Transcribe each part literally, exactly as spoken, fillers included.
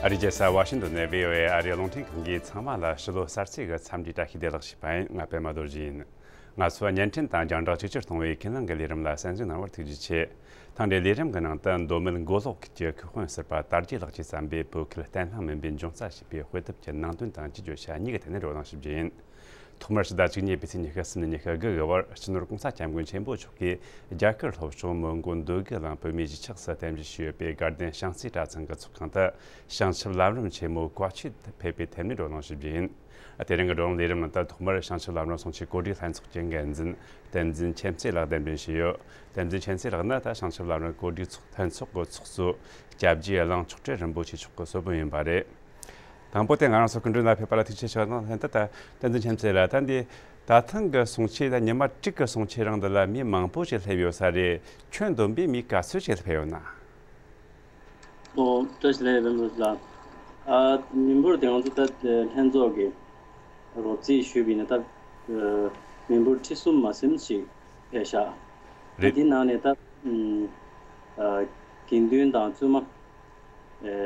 ཨ་རིའི་རྒྱལ་ས་ཝ་ཤིང་ཏོན་ནས་བྷི་ཨོ་ཨེ་ཨ་རིའི་རླུང་འཕྲིན་ཁང་གིས་ཚང་མ་ལ་ཕྱི་ལོ་གསར་ཚེས་ཀྱི་འཚམས་འདྲིའི་བཀྲ་ཤིས་བདེ་ལེགས་ཞུས་པ་ཡིན། ང་པད་མ་རྡོ་རྗེ་ཡིན། ང་ཚོའི་བརྙན་འཕྲིན་དང་རྒྱང་བསྒྲགས་ཇེ་ཆེར་གཏོང་བའི་ཁས་བླངས་ཀྱི་ལས་རིམ་ལ་གསན་གཟིགས་གནང་བར་ཐུགས་རྗེ་ཆེ། ཐེངས་འདིའི་ལས་རིམ་གྱི་ནང་དུ་མདོ་སྨད་མགོ་ལོག་ཁུལ་གྱི་ཁུལ་དཔོན་ཟུར་པ་དར་རྒྱས་ལགས་ཀྱིས་བརྩམས་པའི་བོད་ཁུལ་བརྟན་ལྷིང་མུན་པའི་འབྱུང་རྩ་ཞེས་པའི་དཔེ་དེབ་ཀྱི་ནང་དོན་དང་གྱེས་བརྗོད་བྱ་གཉིས་ཀྱི་ཐད་ནས་བགྲོ་གླེང་ཞུ་རྒྱུ་ཡིན། ཐོག་མར་ཕྱི་ཟླ་བཅུ་གཉིས་པའི་ཚེས་ཉི་ཤུ་གསུམ་ནས་ཉི་ཤུ་དགུ་གི་བར་སྤྱི་ནོར་༸གོང་ས་༸སྐྱབས་མགོན་ཆེན་པོ་མཆོག་གིས་རྒྱ་གར་ལྷོ་ཕྱོགས་མོན་གྷོ་འདོད་རྒུ་གླིང་བོད་མིའི་གཞིས་ཆགས་སུ་རྟེན་གཞི་བྱས་ཡོད་པའི་དགའ་ལྡན་བྱང་རྩེ་གྲྭ་ཚང་གི་ཚོགས་ཁང་དུ་བྱང་ཆུབ་ལམ་རིམ་ཆེན་མོ་བཀའ་ཆོས་ཕེབས་པའི་ཐད་ནས་བགྲོ་གླེང་ཞུ་རྒྱུ་ཡིན། དེ་རིང་གི་བགྲོ་གླེང་ལས་རིམ་ནང་དུ་ཐོག་མར་བྱང་ཆུབ་ལམ་རིམ་གསུང་ཆོས་གོ་སྒྲིག་ལྷན་ཚོགས་ཀྱི་འགན་འཛིན་བསྟན་འཛིན་མཁྱེན་བརྩེ་ལགས་གདན་འདྲེན་ཞུས་ཡོད། བསྟན་འཛིན་མཁྱེན་བརྩེ་ལགས་ནི་ད་བྱང་ཆུབ་ལམ་རིམ་གོ་སྒྲིག་ཚོགས་ལྷན་ཚོགས་ཀྱི་ཚོགས་གཙོ་སྐྱབས་རྗེ་གླིང་མཆོག་སྤྲུལ་རིན་པོ་ཆེ་མཆོག་གི་གཙོ་བོ་ཡིན་པ་རེད། དང་པོ་དེ་ང་རང་ཚོ་སྐུ་མགྲོན་ལ་ཕེབས་པ་ལ་ཐུགས་རྗེ་ཆེ་ཞུ་དང་། ལྷན་དུ་ད་བསྟན་འཛིན་མཁྱེན་བརྩེ་ལགས། ད་འདི་ད་ཐེངས་ཀྱི་གསུང་ཆོས་ད་ཉི་མ་དྲུག་གི་གསུང་ཆོས་རིང་འདི་ལ་མི་མང་པོ་ཞིག་སླེབས་ཡོད་ས་རེད། ཁྱོན་བསྡོམས་པས་མི་ག་ཚོད་ཞིག་སླེབས་ཡོད་ན། ཨོ། བཀྲ་ཤིས་བདེ་ལེགས་རིན་པོ་ཆེ་ལགས། ཨ། མི་འབོར་དེ་ང་ཚོ་ད་ལྷན་ཚོགས་ཀྱི་རོབ་རྩིས་ཞུས་པ་ཡིན་ན་ད་མི་འབོར་ཁྲི་གསུམ་མ་ཟིན་ཞིག་ཕེབས་ཤག་རེད། དེ་ནང་ནས་ད་ཨ། དགེ་འདུན་དང་བཙུན་མ་ཨ།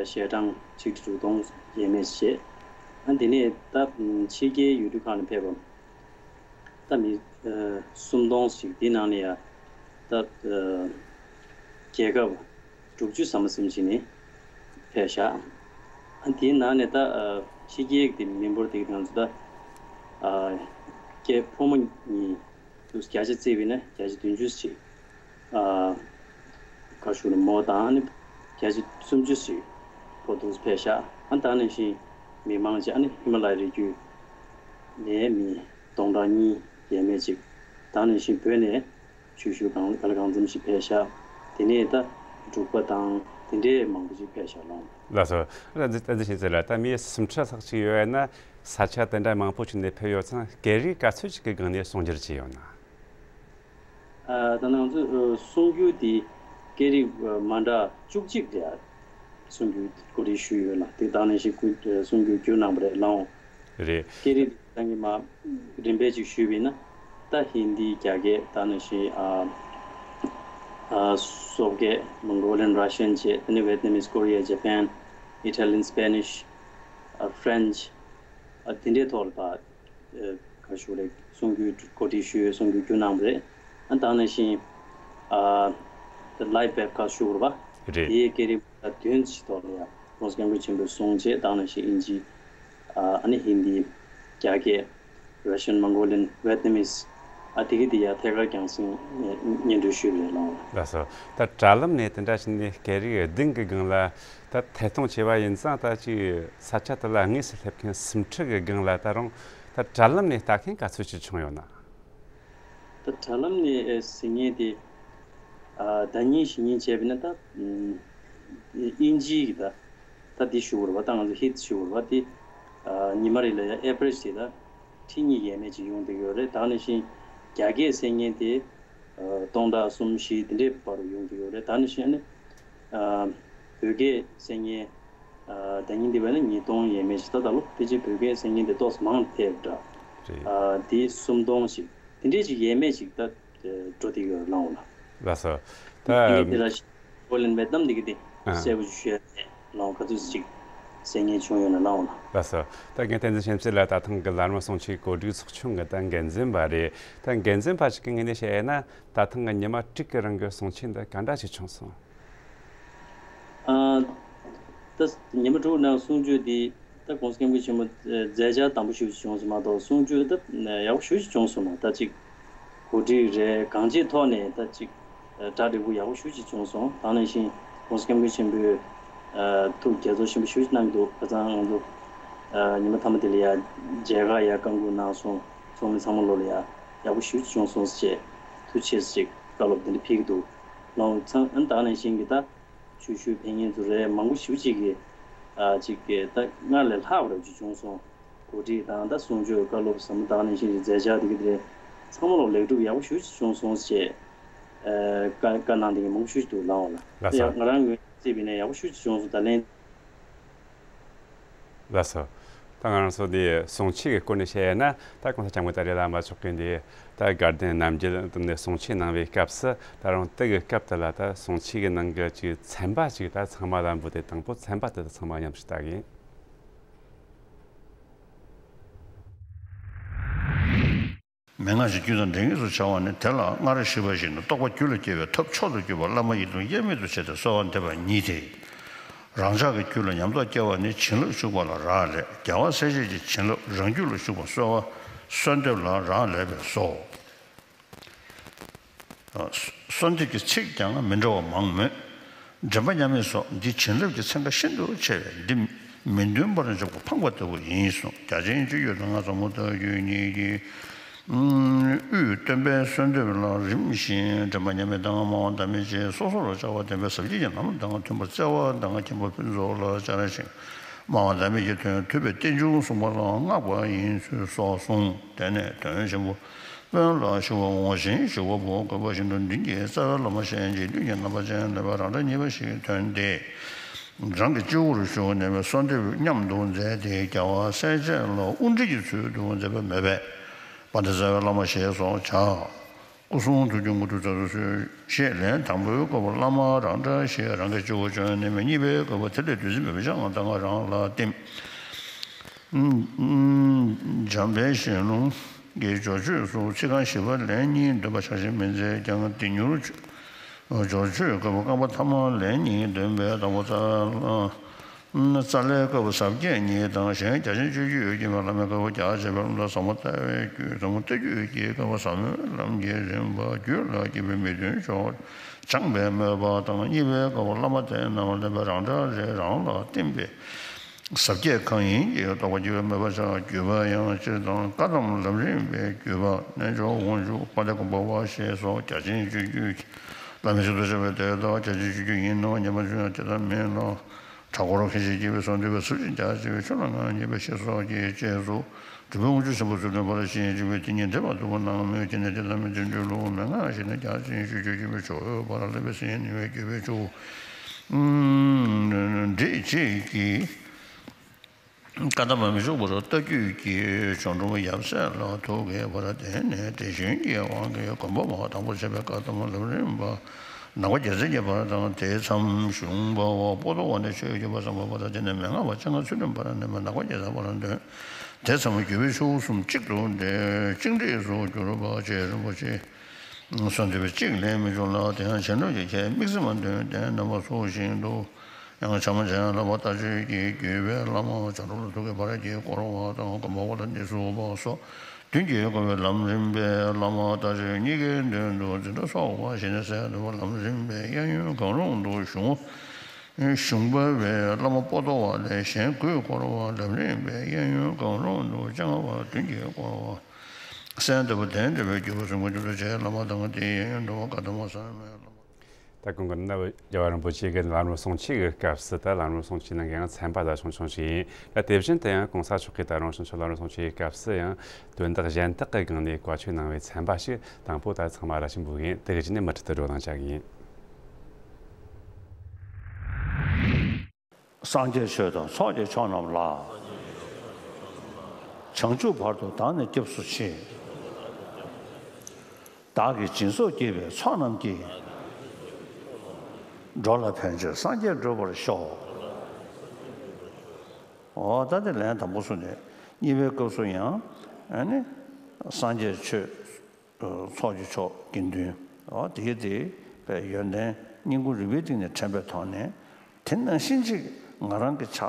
ཞལ་གྲངས་ཆིག་ཁྲི་དྲུག་སྟོང་ཡས་མས་བྱས། ཨ། དེ་ནས་ད་ཕྱི་རྒྱལ་ཡུལ་གྲུ་ཁག་ནས་ཕེབས་པ་ད་མི་ཨ། སུམ་སྟོང་ཞིག་དེ་ནང་ནས་ཡ་ད་ཨ། རྒྱལ་ཁབ་དྲུག་ཅུ་ཟིན་མ་ཟིན་ཞིག་ནས་ཕེབས་ཤག་ཨ། དེའི་ནང་ནས་ད་ཨ། ཕྱི་རྒྱལ་གྱི་མི་འབོར་དེ་གའི་ནང་ཚོ་ད་ཨ། སྐྱེས་ཕོ་མོ་གཉིས་འདུག་བརྒྱ་ཆ་བརྩིས་པ་ཡིན་ན་བརྒྱ་ཆ་བདུན་ཅུ་ཞིག་ཨ། ག་ཞུ་ན་མོ་དང་ཨ་ནི་བརྒྱ་ཆ་སུམ་ཅུ་ཞིག་ཕོ་འདུག་ཕེབས་ཤག་ཨ། ད་ནང་བཞིན་མི་མང་ཆེ་ཨ་ནི་ཧི་མ་ལ་ཡའི་རི་རྒྱུད་ནས་མི་སྟོང་ཕྲག་གཉིས་ཡས་མས་ཅིག་ད་ནང་བཞིན་བོད་ནས་ཆུ་ཤུར་གང་ག་ལ་གང་འཚམ་ཞིག་ཕེབས་ཤག་དེ་ནས་ད་འབྲུག་པ་དང་དེ་འདྲའི་མང་པོ་ཞིག་ཕེབས་ཤག་ལགས། ལགས་སོ། ད་འདི་ད་འདི་ཞིག་ཟེར་ལ་ད་མི་སུམ་ཁྲི་ལྷག་ཅིག་ཡོད་ན་ས་ཆ་དེ་འདྲ་མང་པོ་ཞིག་ནས་ཕེབས་ཡོད་ཙང་སྐད་རིགས་ག་ཚོད་ཅིག་གི་སྒང་ནས་གསུང་སྒྱུར་བྱས་ཡོད་ན། ཨ། ད་ང་ཚོ་ཨ། གསུང་སྒྱུར་དེ་སྐད་རིགས་ཨ། མ་འདྲ་བཅུ་གཅིག་རེད། གསུང་སྒྱུར་གོ་སྒྲིག་ཞུས་ཡོད་ལ་དེ་ད་ནང་བཞིན་སྐུ་གསུང་སྒྱུར་བསྒྱུར་གནང་བ་རེད་ལགས། རེད། སྐད་རིགས་ད་ངས་མ་རིམ་པས་ཅིག་ཞུས་པ་ཡིན་ན་ད་ཧིན་དི། རྒྱ་སྐད། ད་ནང་བཞིན་ཨ། ཨ། སོག་སྐད། Mongolian Russian བྱས། དེ་ནས་Vietnamese Korea Japan Italian Spanish ཨ། French ཨ། དེ་འདྲའི་ཐོག་ལ་ད་ཨ། ག་ཞུ་རེད། གསུང་སྒྱུར་གོ་སྒྲིག་ཞུས། གསུང་སྒྱུར་བསྒྱུར་གནང་བ་རེད། ཨ། ད་ནང་བཞིན་ཨ། ད་live webcast ཞུ་དགོས་པ་རེད། དེའི་སྐད་རིགས་བདུན་ཞིག་ཐོག་ལ་ཡང་༸གོང་ས་༸སྐྱབས་མགོན་ཆེན་པོའི་གསུང་བྱས། ད་ནང་བཞིན་དབྱིན་ཇི། ཨ། ཨ་ནི་ཧིན་དི། རྒྱ་སྐད། Russian Mongolian Vietnamese ཨ། དེ་གི་དེ་ཡང་ཐད་ཀར་རྒྱང་སྲིང་སྙན་སྒྲོན་ཞུས་པ་རེད་ལགས། ལགས་སོ། ད་དྲ་ལམ་ནས་དེ་འདྲ་བྱས་ནས་སྐད་རིགས་བདུན་གྱི་སྒང་ལ་ད་ཐད་གཏོང་བྱས་པ་ཡིན་ཙང་ད་ཅིག་ས་ཆ་དེ་ལ་དངོས་སུ་སླེབས་མཁན་སུམ་ཁྲི་གི་སྒང་ལ་ད་རུང་ད་དྲ་ལམ་ནས་ལྟ་མཁན་ག་ཚོད་ཅིག་བྱུང་ཡོད་ན། ད་དྲ་ལམ་ནས་ཨེ་གཟིགས་མཁན་དེ་ཨ། ཟླ་ཉིན་བཞི་ཉིན་བྱས་པ་ཡིན་ན་ད་ཨམ། དབྱིན་ཇིའི་གི་ད་ད་འདི་ཞུ་དགོས་རེད་པ། ད་ང་ཚོ་hit ཞུ་དགོས་རེད་པ། དེ་ཨ། ཉི་མ་རེ་ལ་ཡ་average དེ་ད་ཁྲི་གཉིས་ཡས་མས་ཅིག་ཡོང་བསྡད་ཡོད་རེད། ད་ནང་བཞིན་རྒྱ་སྐད་གསན་མཁན་དེ་ཨ། སྟོང་ཕྲག་གསུམ་བཞི་དེ་འདྲའི་བར་དུ་ཡོང་བསྡད་ཡོད་རེད། ད་ནང་བཞིན་ཨ་ནི་ཨ། བོད་སྐད་གསན་མཁན་ཨ། ཟླ་ཉིན་འདི་བས་ན་ཉིས་སྟོང་ཡས་མས་ཅིག་ད་ད་ལོ་ཕལ་ཆེར་བོད་སྐད་གསན་མཁན་དེ་ཏོག་ཙམ་མང་དུ་ཕེབས་འདྲ། རེད། ཨ། དེ་སུམ་སྟོང་ཞིག་དེ་འདྲས་ཅིག་ཡས་མས་ཅིག་ད་འགྲོ་བསྡད་ཡོད་ལགས་འོ་ལགས། ལགས་སོ། ད་ཨ་ནི་དེ་ལ་ཤི་ཨོ་ལེན་བེད་དམ་འདི་གི་དེ་ཨ། གསལ་པོ་ཞུ་ཡ་ལགས་འོ། ག་ཚོད་ཅིག་གསན་མཁན་བྱུང་ཡོད་ན་ལགས་འོ་ལགས། ལགས་སོ། ད་ངས་བསྟན་འཛིན་ཆོས་འཛིན་ལ་ད་ཐེངས་ཀྱི་ལམ་རིམ་གསུང་ཆོས་གོ་སྒྲིག་ཚོགས་ཆུང་གི་ད་འགན་འཛིན་པ་རེད། ད་འགན་འཛིན་པ་ཞིག་གི་ངོས་ནས་བཤད་ཡ་ན་ད་ཐེངས་ཀྱི་ཉི་མ་དྲུག་གི་རིང་གི་གསུང་ཆོས་འདི་ག་འདྲ་ཞིག་བྱུང་སོང་། ཨ། ད་ཉི་མ་དྲུག་ནང་གསུང་ཆོས་འདི་ད་༸གོང་ས་༸སྐྱབས་མགོན་ཆེན་པོ་མཛད་འཆར་དམ་པོ་ཞེ་པོ་ཅིག་བྱུང་སོང་མ་གཏོགས་གསུང་ཆོས་ད་ཡག་པོ་ཞེ་པོ་ཅིག་བྱུང་སོང་ན། ད་ཅིག་གོ་སྒྲིག་རེད། གང་ཅིའི་ཐོག་ནས་ད་ཅིག་གྲ་འགྲིག་པོ་ཡག་པོ་ཞེ་པོ་ཅིག་བྱུང་སོང་། ད་ནང་བཞིན་༸གོང་ས་༸སྐྱབས་མགོན་ཆེན་པོས་ཨ། ཐུགས་དགྱེས་ཚོར་ཆེན་པོ་ཞེ་པོ་ཅིག་གནང་གི་འདུག་ཁ་སང་ང་ཚོ་ཨ། ཉི་མ་མཐའ་མ་དེ་ལ་ཡ་མཇལ་ཁ་ཡ་བཀའ་འགུག་གནང་སོང་། ཚོགས་མི་ཚང་མ་ལོ་ལ་ཡ་ཡག་པོ་ཞེ་པོ་ཅིག་བྱུང་སོང་ཟེར་བྱས་ཐུགས་རྗེ་ཆེ་ཟེར་བཀའ་སློབ་དེ་འདྲ་ཕུལ་གི་འདུག་ལགས། ཚང་ཨ་ནི་ད་ནང་བཞིན་གྱི་ད། ཆོས་ཞུ་ཕེབས་མཁན་ཚོ་རེད། མང་པོ་ཞེ་པོ་ཅིག་གིས་ཨ་ཅིག་གིས་ད་སྔར་ལས་ལྷག་པ་རེ་ཅིག་བྱུང་སོང་། གོ་སྒྲིག་དང་ད་གསུང་ཆོས་བཀའ་སློབ་ཟབ་མོ་དང་ནང་བཞིན་གྱི་མཛད་འཆར་དེ་གི་དེ་ཚང་མ་ལོག་ལེགས་གྲུབ་ཡག་པོ་ཞེ་པོ་ཅིག་བྱུང་སོང་ཞེས་ཨ་བཀའ་བཀའ་གནང་བསྡད་མཁན་མང་པོ་ཞེ་པོ་ཅིག་འདུག་ལགས་འོ་ལགས། ལགས་སོ། ཡ་ང་རང་ངོས་ནས་བརྩིས་པ་ཡིན་ན་ཡག་པོ་ཞེ་པོ་ཅིག་བྱུང་སོང་། ད་ལན། ལགས་སོ། ད་ ད་ང་རང་ཚོ་འདི་གསུང་ཆོས་ཀྱི་སྐོར་ནས་བཤད་ཡ་ན། ད་གོང་ས་སྐྱབས་མགོན་ཏཱ་ལའི་བླ་མ་མཆོག་གིས་འདི་ད་དགའ་ལྡན་རྣམ་རྒྱལ་དུ་ནས་གསུང་ཆོས་གནང་བའི་སྐབས་སུ། ད་རུང་དེ་གི་སྐབས་དེ་ལ་ད་གསུང་ཆོས་ཀྱི་ནང་གི་ཅིག་ཚན་པ་ཅིག་ད་ཚང་མ་ལ་འབུལ་ཏེ། དང་པོ་ཚན་པ་དེ་ད་ཚང་མ་མཉམ་ཞིག་ལྟ་གི་ཡིན། མན་ངག་གི་རྒྱུད་དང་འབྲེལ་ངེས་སུ་བྱ་བ་ནི། དེ་ལ་སྔར་ཞུས་པ་བཞིན་དུ་རྟོགས་པ་རྒྱུད་ལ་སྐྱེ་བའི་ཐབས་མཆོག་ཏུ་གྱུར་པ་བླ་མ་ཡི་དམ་དབྱེར་མེད་དུ་བྱས་ཏེ་གསོལ་བ་འདེབས་པ་ཉིད་དེ། རང་ཅག་གི་རྒྱུད་ལ་ཉམས་རྟོགས་སྐྱེ་བ་ནི་བྱིན་རླབས་ཤུགས་པ་ལ་རག་ལས། རྒྱལ་བ་སྲས་བཅས་ཀྱི་བྱིན་རླབས་རང་རྒྱུད་ལ་ཞུགས་པ་གསོལ་བ་གསོལ་འདེབས་ལ་རག་ལས་པས་སོ། གསོལ་འདེབས་ཀྱི་ཚིག་ཀྱང་མི་འདྲ་བ་མང་མོད། མགྲིན་པ་མཉམ་མེད་སོགས་འདི་བྱིན་རླབས་ཀྱི་ཚན་ཁ་ཤིན་ཏུ་ཆེ་བས། འདི་མི་འདོན་པར་འཇོག་པ་ཕངས་པ་ལྟ་བུ་ཡིན་གསུངས། རྒྱ་ཆེན་སྤྱོད་བརྒྱུད་དང་ཟབ་མོ་ལྟ་བརྒྱུད་གཉིས་ཀྱི་དབུས་སྟོན་པའི་གསོལ་འདེབས་ལ་རིམ་བཞིན་མགྲིན་པ་མཉམ་མེད་དང་སྨྲ་བ་ཟླ་མེད་བཅས་སོ་སོར་བྱ་བ་བསྟན་པའི་ཟབ་རྒྱས་ཀྱི་ལམ་དང་མཐུན་པར་བརྩེ་བ་དང་མཁྱེན་པ་ཕུན་ཚོགས་ལ་སྦྱར་ཞིང་། སྨྲ་བ་ཟླ་མེད་ཀྱི་དོན་ཐུབ་པའི་རྟེན་འབྱུང་གསུངས་པ་ལ་བསྔགས་པ་ཡིན་ཚུལ་སོགས་གསུངས། དེ་ནས་དོན་ཆེན་པོ་དཔོན་ལ་ཞུ་བ་འོང་ཞིང་། ཞུ་བ་པོ་བཀོད་པ་བཞིན་དུ་མདུན་གྱི་རྩ་བའི་བླ་མ་གཞན་གྱི་མདུན་གྱི་རྣམ་པ་ཅན་ལས་པ་རང་འདྲ་ཉེས་པ་ཞིག་ཐོན་ཏེ། རང་གི་སྤྱི་བོར་བཞུགས་ནས་གསོལ་འདེབས་མཉམ་དུ་མཛད་དེ། རྒྱལ་བ་སྲས་བཅས་ལ་དབུ་འབྲིང་གི་ཚུལ་དུ་མཛད་པ་མེད་པས། དཔལ་ལྡན་རྩ་བའི་བླ་མ་ཞེས་སོགས་བྱ། སྐུ་གསུང་ཐུགས་ཀྱི་དངོས་གྲུབ་སྩལ་དུ་གསོལ། ཞེས་ལན་དང་པོའི་བཀོད་པ་བླ་མ་རང་འདྲ་ཞེས་རང་གི་སྤྱི་བོར་བྱོན་ནས། གཉིས་པའི་བཀོད་པ་དེ་ལས་བདུད་རྩི་འབེབས་པའི་ཕྱག་ན་ད་ག་རང་ལ་བསྟིམ། འཇམ་དཔལ་ཞལ་ལུང་གི་སྦྱོར་ཆོས་སུ་ཚིག་རྐང་བཞི་པ་ལན་གཉིས་འདོན་པ་ཕྱག་བཞེས་མི་མཛད་ཀྱང་། དེ་མྱུར་སྦྱོར་ཆོས་བཀོད་པ་རྐང་པ་ཐ་མ་ལན་གཉིས་འདོན་པའི་དང་པོ་རྩ་ལ། རྩ་ལས་བཀོད་པ་ཟབ་རྒྱས་གཉིས་དང་། གཞན་རྒྱ་ཆེན་སྤྱོད་བརྒྱུད་ཀྱི་བླ་མའི་བཀོད་པ་རྒྱ་ཆེ་བའི་ལམ་དང་ཟབ་མོ་ལྟ་བའི་རྒྱུད། ཟབ་མོ་ལྟ་བརྒྱུད་ཀྱི་བཀོད་པ་ཟབ་མོའི་ལམ་གྱི་རིམ་པ། རྒྱུད་ལ་སྐྱེས་བུའི་མི་མཐུན་ཕྱོགས་སྦྱངས་པའི་སྨོན་པ་དང་། གཉིས་པའི་བཀོད་པ་བླ་མ་དེ་རྣམས་ལས་པའི་རང་འདྲ་རེ་རང་ལ་བསྟིམ་པའི་ཟབ་རྒྱས་གང་ཡིན་གྱི་རྟོགས་པ་སྐྱེ་བའི་སྨོན་པ་བྱ། བརྒྱུད་པ་ཡང་སྤྱིར་བཏང་བཀའ་གདམས་ལམ་རིམ་པའི་བརྒྱུད་པ། རྣལ་འབྱོར་དབང་ཕྱུག་དཔལ་ལྡན་མགོན་པོ་བ་ཞེས་སོགས་རྒྱ་ཆེན་སྤྱོད་བརྒྱུད་ཀྱི་བླ་མའི་ཞབས་སུ་བཅར་བའི་དེ་ལྟར་རྒྱ་ཆེན་སྤྱོད་བརྒྱུད་ཡིན་ནོ་སྙམ་པ་བྱུང་ཡང་དེ་ལྟར་མིན་ལ། གྲྭ་སྐོར་མཁན་ཞིག་སྐྱེས་པའི་སོ་འདུས་པའི་ཚུལ་བཞིན་རྒྱ་ཆེ་བའི་ཆོས་ལ་ངང་ཉེས་པའི་ཤེས་སོགས་ཀྱི་རྗེས་སུ་སྒྲུབ་པའི་དངོས་རྒྱུ་ཆེན་པོ་ཚུལ་ཁྲིམས་ཕར་ཕྱིན་ཞེས་བྱ་བའི་དེ་ཉིད་འགྲེལ་པ་ཐུབ་པ་གནང་མོད། དེ་ནས་དེ་ལྟར་མིན་ཚུལ་འགྲེལ་ལུགས་མན་ངག་བཞི་ནི་རྒྱ་ཆེན་སྤྱོད་བརྒྱུད་ཀྱི་ཆོས་ཕར་ལས་པའི་སེམས་ཉེ་བའི་རྒྱུད་པའི་ཆོས་འགྲེལ་བྱེད་ཀྱི། བཀའ་གདམས་མི་འཇུག་པར་ལྟ་བརྒྱུད་ཀྱི་ཆོས་འབྲོམ་ཡབ་སྲས་ལ་ཐུགས་བསྐྱེད་པར་བརྟེན་ནས། དེ་བཞིན་གྱི་དབང་གིས་མགོན་པོ་མ་དང་པོ་བྱས་པའི་བཀའ་གདམས་ལམ་རིམ་པ་ནང་པ་རྒྱལ་མཚན་གྱི་བར་དང་། དེའི་མཚམས་གཞུང་པ་བ་པོ་ཏོ་བ་ནས་ཆོས་བརྒྱུད་པ་བསམ་པ་བར་དང་། དེ་ནས་མན་ངག་པ་སྤྱན་སྔ་ཚུལ་ཁྲིམས་བར་ནས་མ་ནང་པ་རྒྱལ་མཚན་བར་འདོན། དེ་མཚམས་བརྒྱུད་པའི་ཆོས་གསུམ་གཅིག་ཏུ་འདྲེས་གཅིག་འདྲེས་སུ་གྱུར་པ་བཅས་རིན་པོ་ཆེ་གསོལ་འདེབས་པ་གཅིག་ལས་མི་འབྱུང་ལ། དེ་ཡང་བྱིན་རླབས་ཀྱི་ཁྱད་དམིགས་བརྩེ་མ་འདོན་ཏེ་རྣམ་པ་ཚུལ་བཞིན་དུ། ཡང་བྱམས་པ་འཇམ་དབྱངས་ལྷ་མོ་ལྟ་སྤྱོད་ཀྱི་བརྒྱུད་པའི་བླ་མ་བྱང་ཆུབ་ལ་ཐུག་གི་བར་གྱི་བསྐོར་བ་དང་། མགོན་པོ་ལ་གནས་ཚུགས་པ་སོགས་མདུན་གྱི་བསྐོར་བའི་ལམ་རིམ་པའི་བླ་མ་ལྟ་སྤྱོད་གཉིས་ཀའི་མདུན་དུ་འཛིན་གྲྭ་སོགས་པ་ཞིག་ནས་གསལ་འདུག་པ། ལམ་རིམ་པའི་གཡས་གཡོན་གང་རུང་དུ་གཞུང་གཞུང་པ་བའི་བླ་མ་པོ་ཏོ་བ་ལས་གཞན་དགུས་བསྐོར་བ། ལམ་རིམ་པའི་གཡས་གཡོན་གང་རུང་དུ་སྤྱན་སྔ་བ་མདུན་གྱི་བསྐོར་བ། གསལ་འདེབས་པ་དང་འབྲེལ་བའི་བརྒྱུད་པ་གསུམ་གྱི་མདུན་དུ་བྱས། བླ་མ་དང་དེའི་གཡས་གཡོན་འགྲོ་བ་བཀའ་གདམས་པ་ཟབ་མོའི་བླ་མ། ད་གོང་གི་ནི་རྒྱལ་བ་རིན་པོ་ཆེ་གི་ལམ་རིམ་གསུང་ཆོས་ཀྱི་སྐབས་སུ། ད་ལམ་རིམ་གསུང་ཆོས་ནང་གི་ཡང་ཚན་པ་ད་ཆུང་ཆུང་ཞིག་ཡིན། ད་དེ་བཞིན་དུ་ཡང་གོང་ས་མཆོག་གིས་ད་རིང་ཆུང་ཆུང་ལམ་རིམ་གསུང་ཆོས་ཀྱི་སྐབས་སུ་ཡང་དོན་དག་གཞན་དག་གི་སྒང་ནས་བཀའ་ཆོས་གནང་བའི་ཚན་པ་ཞིག་དང་པོ་ད་ཚང་མ་ལ་ཞིག་འབུལ་གི་ཡིན། དེ་གི་རྗེས་ནས་མུ་མཐུད་དུ་བགྲོ་གླེང་བྱ་གི་ཡིན། སངས་རྒྱས་ཆོས་དང་ཚོགས་ཀྱི་མཆོག་རྣམས་ལ། བྱང་ཆུབ་བར་དུ་བདག་ནི་སྐྱབས་སུ་མཆི། བདག་གིས་སྦྱིན་སོགས་བགྱིས་པའི་ཚོགས་རྣམས་ཀྱིས། འགྲོ་ལ་ཕན་ཕྱིར་སངས་རྒྱས་འགྲུབ་པར་ཤོག། འོ་ད་དེ་ལན་དང་པོ་གསུངས་ནས། གཉིས་པའི་སྐབས་སུ་ཡང་ཨ་ནི་སངས་རྒྱས་ཆོས། ཚོགས་ཀྱི་མཆོག་དགེ་འདུན། འོ་དེའི་དེ་པའི་ཡོན་ཏན་སྙིང་ཁུང་རུས་པའི་གཏིང་ནས་དྲན་པའི་ཐོག་ནས། དེ་ནང་བཞིན་ཅིག་ང་རང་གི་ཆ་